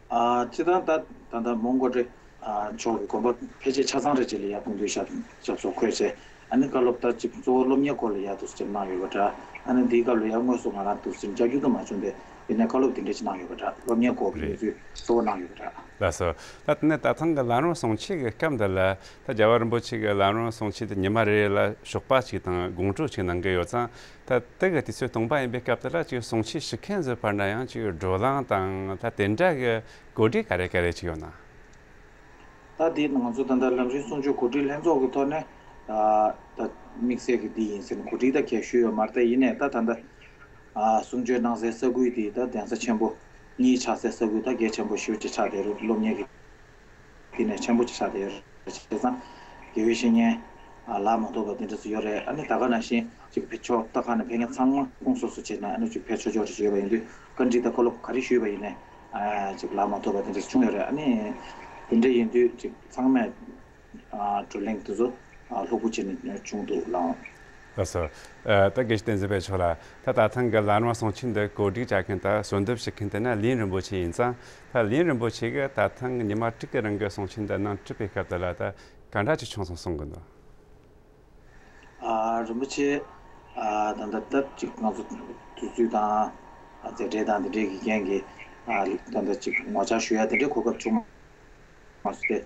ཨ་སྤྱིར་བཏང་ད་ད་ལྟ་མོན་གྷོ་ཏི་ཨ་ཕྱོགས་ཀྱི་དགོན་པ་ཕལ་ཆེར་ཆ་ཚང་རེ་ཅིག་ལ་ཡ་སྐུ་མདུན་ཞབས་ཞབས་སོར་འཁོད་བྱས། ཨ་ནི་བཀའ་སློབ་ད་ཅིག་གཙོ་བོ་སློབ་གཉེར་སྐོར་ལ་ཡ་དུ་ཅིག་གནང་ཡོད་པ་འདྲ། ཨ་ནི་འདིའི་སྐབས་ལ་ཡ་དངོས་སུ་ང་རང་དུ་ཅིག་བཅར་རྒྱུ་དུ་མ་བྱུང་སྟེ་ཡིན་ནའི་བཀའ་སློབ་དེ་འདྲ་ཅིག་གནང་ཡོད་པ་འདྲ། སློབ་གཉེར་སྐོར་གྱི་རེད། གནས་ཚུལ་གཙོ་བོ་གནང་ཡོད་པ་འདྲ། ལགས་སོ། ད་དེ་ནས་ད་ཐེངས་ཀྱི་ལམ་རིམ་གསུང་ཆོས་ཀྱི་སྐབས་འདི་ལ་ད་རྒྱལ་བ་རིན་པོ་ཆེ་གི་ལམ་རིམ་གསུང་ཆོས་དེ་ཉི་མ་རེ་རེ་ལ་ཞོགས་པ་གཅིག་དང་དགོང་དྲོ་གཅིག་གནང་གི་ཡོད་ཙང་། ད་དེ་གི་དུས་ཚོད་སྟོང་པ་ཡིན་པའི་སྐབས་དེ་ལ་ཅིག་གསུང་ཆོས་ཞུ་མཁན་ཚོའི་བར་ན་ཡང་ཅིག་བགྲོ་གླེང་དང་ད་དེ་འདྲ་གི་གོ་སྒྲིག་ག་རེ་ག་རེ་ཅིག་ཡོད་ན། ད་དེ་ང་ཚོ་ད་ལྟ་ལམ་རིམ་གསུང་ཆོས་གོ་སྒྲིག་ལྷན་ཚོགས་ཀྱི་ཐོག་ནས་ད་དམིགས་བསལ་གྱི་འདི་ཡིན་ཟེར་ནས་གོ་སྒྲིག་ད་གས་ཞུས་ཡོད་མ་རེད། ད་ཡིན་ནའི་ད་ད་ལྟ་གསུང་ཆོས་གནང་སའི་ས་ཁུལ་དེ་ད་གདན་ས་ཆེན་པོ་གཉིས་ཆགས་སའི་ས་ཁུལ་ད་གལ་ཆེན་པོ་ཞེ་པོ་ཅིག་ཆགས་བསྡད་རེད། སློབ་གཉེར་གྱི་དེ་ནས་ཆེན་པོ་ཅིག་ཆགས་བསྡད་ཡོད་རེད། བྱས་ཙང་དགེ་བའི་བཤེས་གཉེན་ལག་མ་ཐོགས་པ་དེ་འདྲ་ཚོ་ཡོད་རེད། ཨ་ནི་ད་ག་ནང་བཞིན་ཅིག་ཕེབས་ཆོག་ལྟ་ཁ་ནས་ཕེབས་མཁན་ཚང་མ་ཁོངས་སོ་སོ་བྱས་ནས་ཨ་ནི་ཅིག་ཕེབས་ཆོག་ཆོག་རེ་ཡོད་པ་ཡིན་དུས་བཀའ་འདྲི་དང་བཀའ་སློབ་ག་རེ་ཞུས་པ་ཡིན་ནའི་ཅིག་ལག་མ་ཐོགས་པ་དེ་འདྲ་ཚོ་བྱུང་ཡོད་རེད། ཨ་ནི་དེ་འདྲ་ཡིན་དུས་ཅིག་ཚང་མས་བགྲོ་གླེང་དེ་ཚོ་ལྷུག་པོ་བྱས་ནས་བྱུང་འདུག་ལགས། ལགས་སོ། ད་དགེ་བཤེས་བསྟན་འཛིན་དཔལ་མཆོག་ལགས། ད་ད་ཐེངས་ཀྱི་ལམ་རིམ་གསུང་ཆོས་འདི་གོ་སྒྲིག་བྱ་མཁན་དང་གསོལ་འདེབས་ཞུ་མཁན་དེ་ནི་ལིན་རིན་པོ་ཆེ་ཡིན་ཙང་། ད་ལིན་རིན་པོ་ཆེ་གིས་ད་ཐེངས་ཉི་མ་དྲུག་གི་རིང་གི་གསུང་ཆོས་འདི་གནང་གྲུབ་པའི་སྐབས་དེ་ལ་ད་ག་འདྲ་ཅིག་བྱུང་སོང་གསུང་གི་འདུག། ཨ་རིན་པོ་ཆེ་ཨ་ད་ལྟ་ད་ཅིག་ང་ཚོ་དུས་ཚོད་དང་མཛད་བྲེལ་དང་དེ་འདྲའི་གི་རྐྱེན་གྱིས་ཨ་ད་ལྟ་ཅིག་ངོ་བཅར་ཞུ་ཡ་དེ་འདྲའི་གོ་སྐབས་བྱུང་མ་སོང་སྟེ།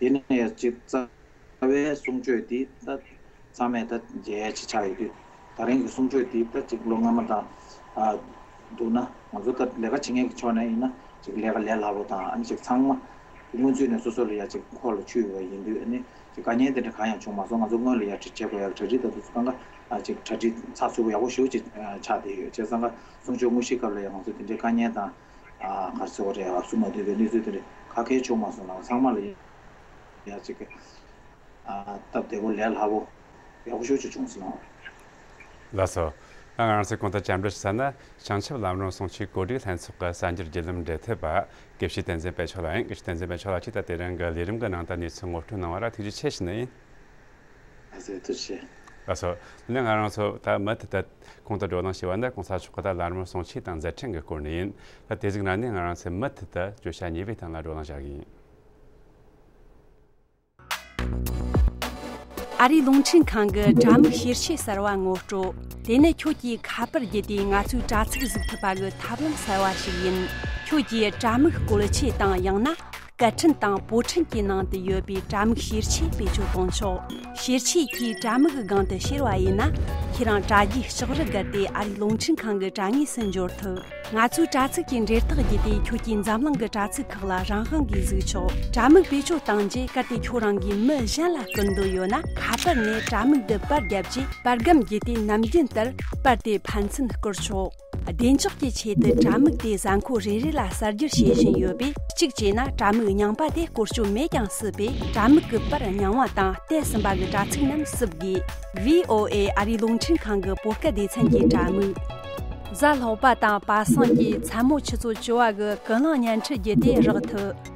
ཡིན་ནའི་ཅིག་རྩ་བའི་གསུང་ཆོས་འདི་ད་ཚང་མས་ད་མཇལ་ཡ་ཅིག་ཆགས་ཡོད་དུས། ད་རིང་གི་གསུང་ཆོས་འདི་ད་ཅིག་ལོ་སྔ་མ་དང་ཨ་བསྡུར་ན་ང་ཚོ་ད་ལས་ཀ་བྱེད་མཁན་གྱི་ཕྱོགས་ནས་ཡིན་ན་ཅིག་ལས་ཀ་ལས་སླ་པོ་དང་། ཨ་ནི་ཅིག་ཚང་མ་སྔོན་ཚུད་ནས་སོ་སོ་ལ་ཡ་ཅིག་འཁོར་ལ་ཆུད་ཡོད་པ་ཡིན་དུས། ཨ་ནི་ཅིག་དཀའ་ངལ་དེ་འདྲ་གང་ཡང་བྱུང་མ་སོང་། ང་ཚོ་སྔོན་ལ་ཡ་ཅིག་བྱེད་དགོས་ཡག་གྲ་སྒྲིག་དང་དེ་ཚོ་གང་ག་ཨ་ཅིག་གྲ་སྒྲིག་ཚགས་ཚུད་པོ་ཡག་པོ་ཞེ་པོ་ཅིག་ཨ་ཆགས་བསྡད་ཡོད། བྱས་ཙང་ཀ་གསུང་ཆོས་དངོས་གཞིའི་སྐབས་ལ་ཡང་ང་ཚོ་དེ་འདྲའི་དཀའ་ངལ་དང་ཨ་ག་རེ་ཟེར་དགོས་རེད། ཨ་སུ་མ་འདུས་པའི་གནས་ཚུལ་དེ་འདྲ་ ཁ་ཁེ་བྱུང་མ་སོང་ན་ཚང་མ་ལ་ཡ་ཅིག་གི་ཨ་སྟབས་བདེ་པོ་ལས་སླ་པོ་ཡག་པོ་ཤོས་ཅིག་བྱུང་སོང་ང་། ལགས་སོ། ད་ང་རང་ཚོའི་གོང་དུ་བཅར་འདྲི་ཞུ་ས་ནི་བྱང་ཆུབ་ལམ་རིམ་ཟུང་ཆུའི་གོ་སྒྲིག་ལྷན་ཚོགས་ཀྱི་གསར་འགྱུར་བརྒྱུད་ལམ་འབྲེལ་མཐུད་པ་དགེ་བཤེས་བསྟན་འཛིན་དཔལ་མཆོག་ལགས་ཡིན། དགེ་བཤེས་བསྟན་འཛིན་དཔལ་མཆོག་ལགས་ཀྱིས་ད་དེ་རིང་གི་ལས་རིམ་གྱི་ནང་དུ་གནས་ཚུལ་ངོ་སྤྲོད་གནང་བ་ལ་ཐུགས་རྗེ་ཆེ་ཞུ་ནི་ཡིན། ཨ་ཙི་ཐུགས་རྗེ་ཆེ། ལགས་སོ། དེ་ནས་ང་རང་ཚོ་ད་མུ་མཐུད་དུ་གོང་དུ་བགྲོ་གླེང་བྱས་པ་ནི་གོང་ས་མཆོག་གི་ད་ལམ་རིམ་ཟུང་ཆུ་དང་མཛད་འཕྲིན་གྱི་སྐོར་ནས་ཡིན། ད་དེ་ཟིག་ན་ནི་ང་རང་ཚོས་མུ་མཐུད་དུ་བརྗོད་བྱ་གཉིས་པའི་སྟེང་ལ་བགྲོ་གླེང་བྱ་གི་ཡིན། ཨ་རིའི་རླུང་འཕྲིན་ཁང་གི་དྲ་མིག་ཤེར་ཆས་གསར་བ་ངོ་སྤྲོད། དེ་ནི་ཁྱོད་ཀྱིས་ཁ་པར་བརྒྱུད་དེ་ང་ཚོའི་དྲ་ཚིགས་གཟིགས་ཐུབ་པ་གི་ཐབས་ལམ་གསར་བ་ཞིག་ཡིན། ཁྱོད་ཀྱིས་དྲ་མིག་བཀོལ་ཆས་དང་ཡང་ན་སྐད་འཕྲིན་དང་པོ་འཕྲིན་གྱི་ནང་དུ་ཡོད་པའི་དྲ་མིག་ཤེར་ཆས་བེད་སྤྱོད་གཏོང་ཆོག་ཤེར་ཆས་ཀྱིས་དྲ་མིག་གི་སྒང་དུ་ཤེར་བ་ཡིན་ན། ཁྱེད་རང་དྲ་རྒྱའི་ལྕགས་རི་བརྒལ་ཏེ་ཨ་རིའི་རླུང་འཕྲིན་ཁང་གི་དྲ་ངོས་སུ་འབྱོར་ཐུབ། ང་ཚོའི་དྲ་ཚིགས་ཀྱི་འབྲེལ་ཐག་བརྒྱུད་དེ་ཁྱོད་ཀྱིས་འཛམ་གླིང་གི་དྲ་ཚིགས་ཁག་ལ་རང་དབང་གིས་གཟིགས་ཆོག་དྲ་མིག་བེད་སྤྱོད་བཏང་རྗེས་གལ་ཏེ་ཁྱོད་རང་གིས་མི་གཞན་ལ་བསྐུར་འདོད་ཡོད་ན། ཁ་པར་ནས་དྲ་མིག་ཏུ་པར་བརྒྱབ་རྗེས་པར་སྒམ་བརྒྱུད་དེ་ནམ་རྒྱུན་ལྟར་པར་དེ་ཕན་ཚུན་བསྐུར་ཆོག་བདེ་འཇགས་ཀྱི་ཆེད་དུ་དྲ་མིག་དེ་གཟའ་འཁོར་རེ་རེ་ལ་གསར་བསྒྱུར་བྱེད་བཞིན་ཡོད་པས། གཅིག་བྱས་ན་དྲ་མིག་རྙིང་པ་དེ་བཀོལ་སྤྱོད་མེད་ཀྱང་སྲིད་པས། དྲ་མིག་གི་པར་རྙིང་བ་དང་བལྟས་ཟིན་པ་གི་དྲ་ཚིགས་རྣམས་བསུབ་དགོས། ཝི་ཨོ་ཨེ་ཨ་རིའི་རླུང་འཕྲིན་ཁང་གི་བོད་སྐད་སྡེ་ཚན་གྱི་དྲ་མིག་གཟའ་ལྷག་པ་དང་པ་སངས་ཀྱི་མཚན་མོ་ཆུ་ཚོད་བཅུ་བ་གི་ཀུན་གླེང་བརྙན་འཕྲིན་བརྒྱུད་དེ་རག་ཐུབ།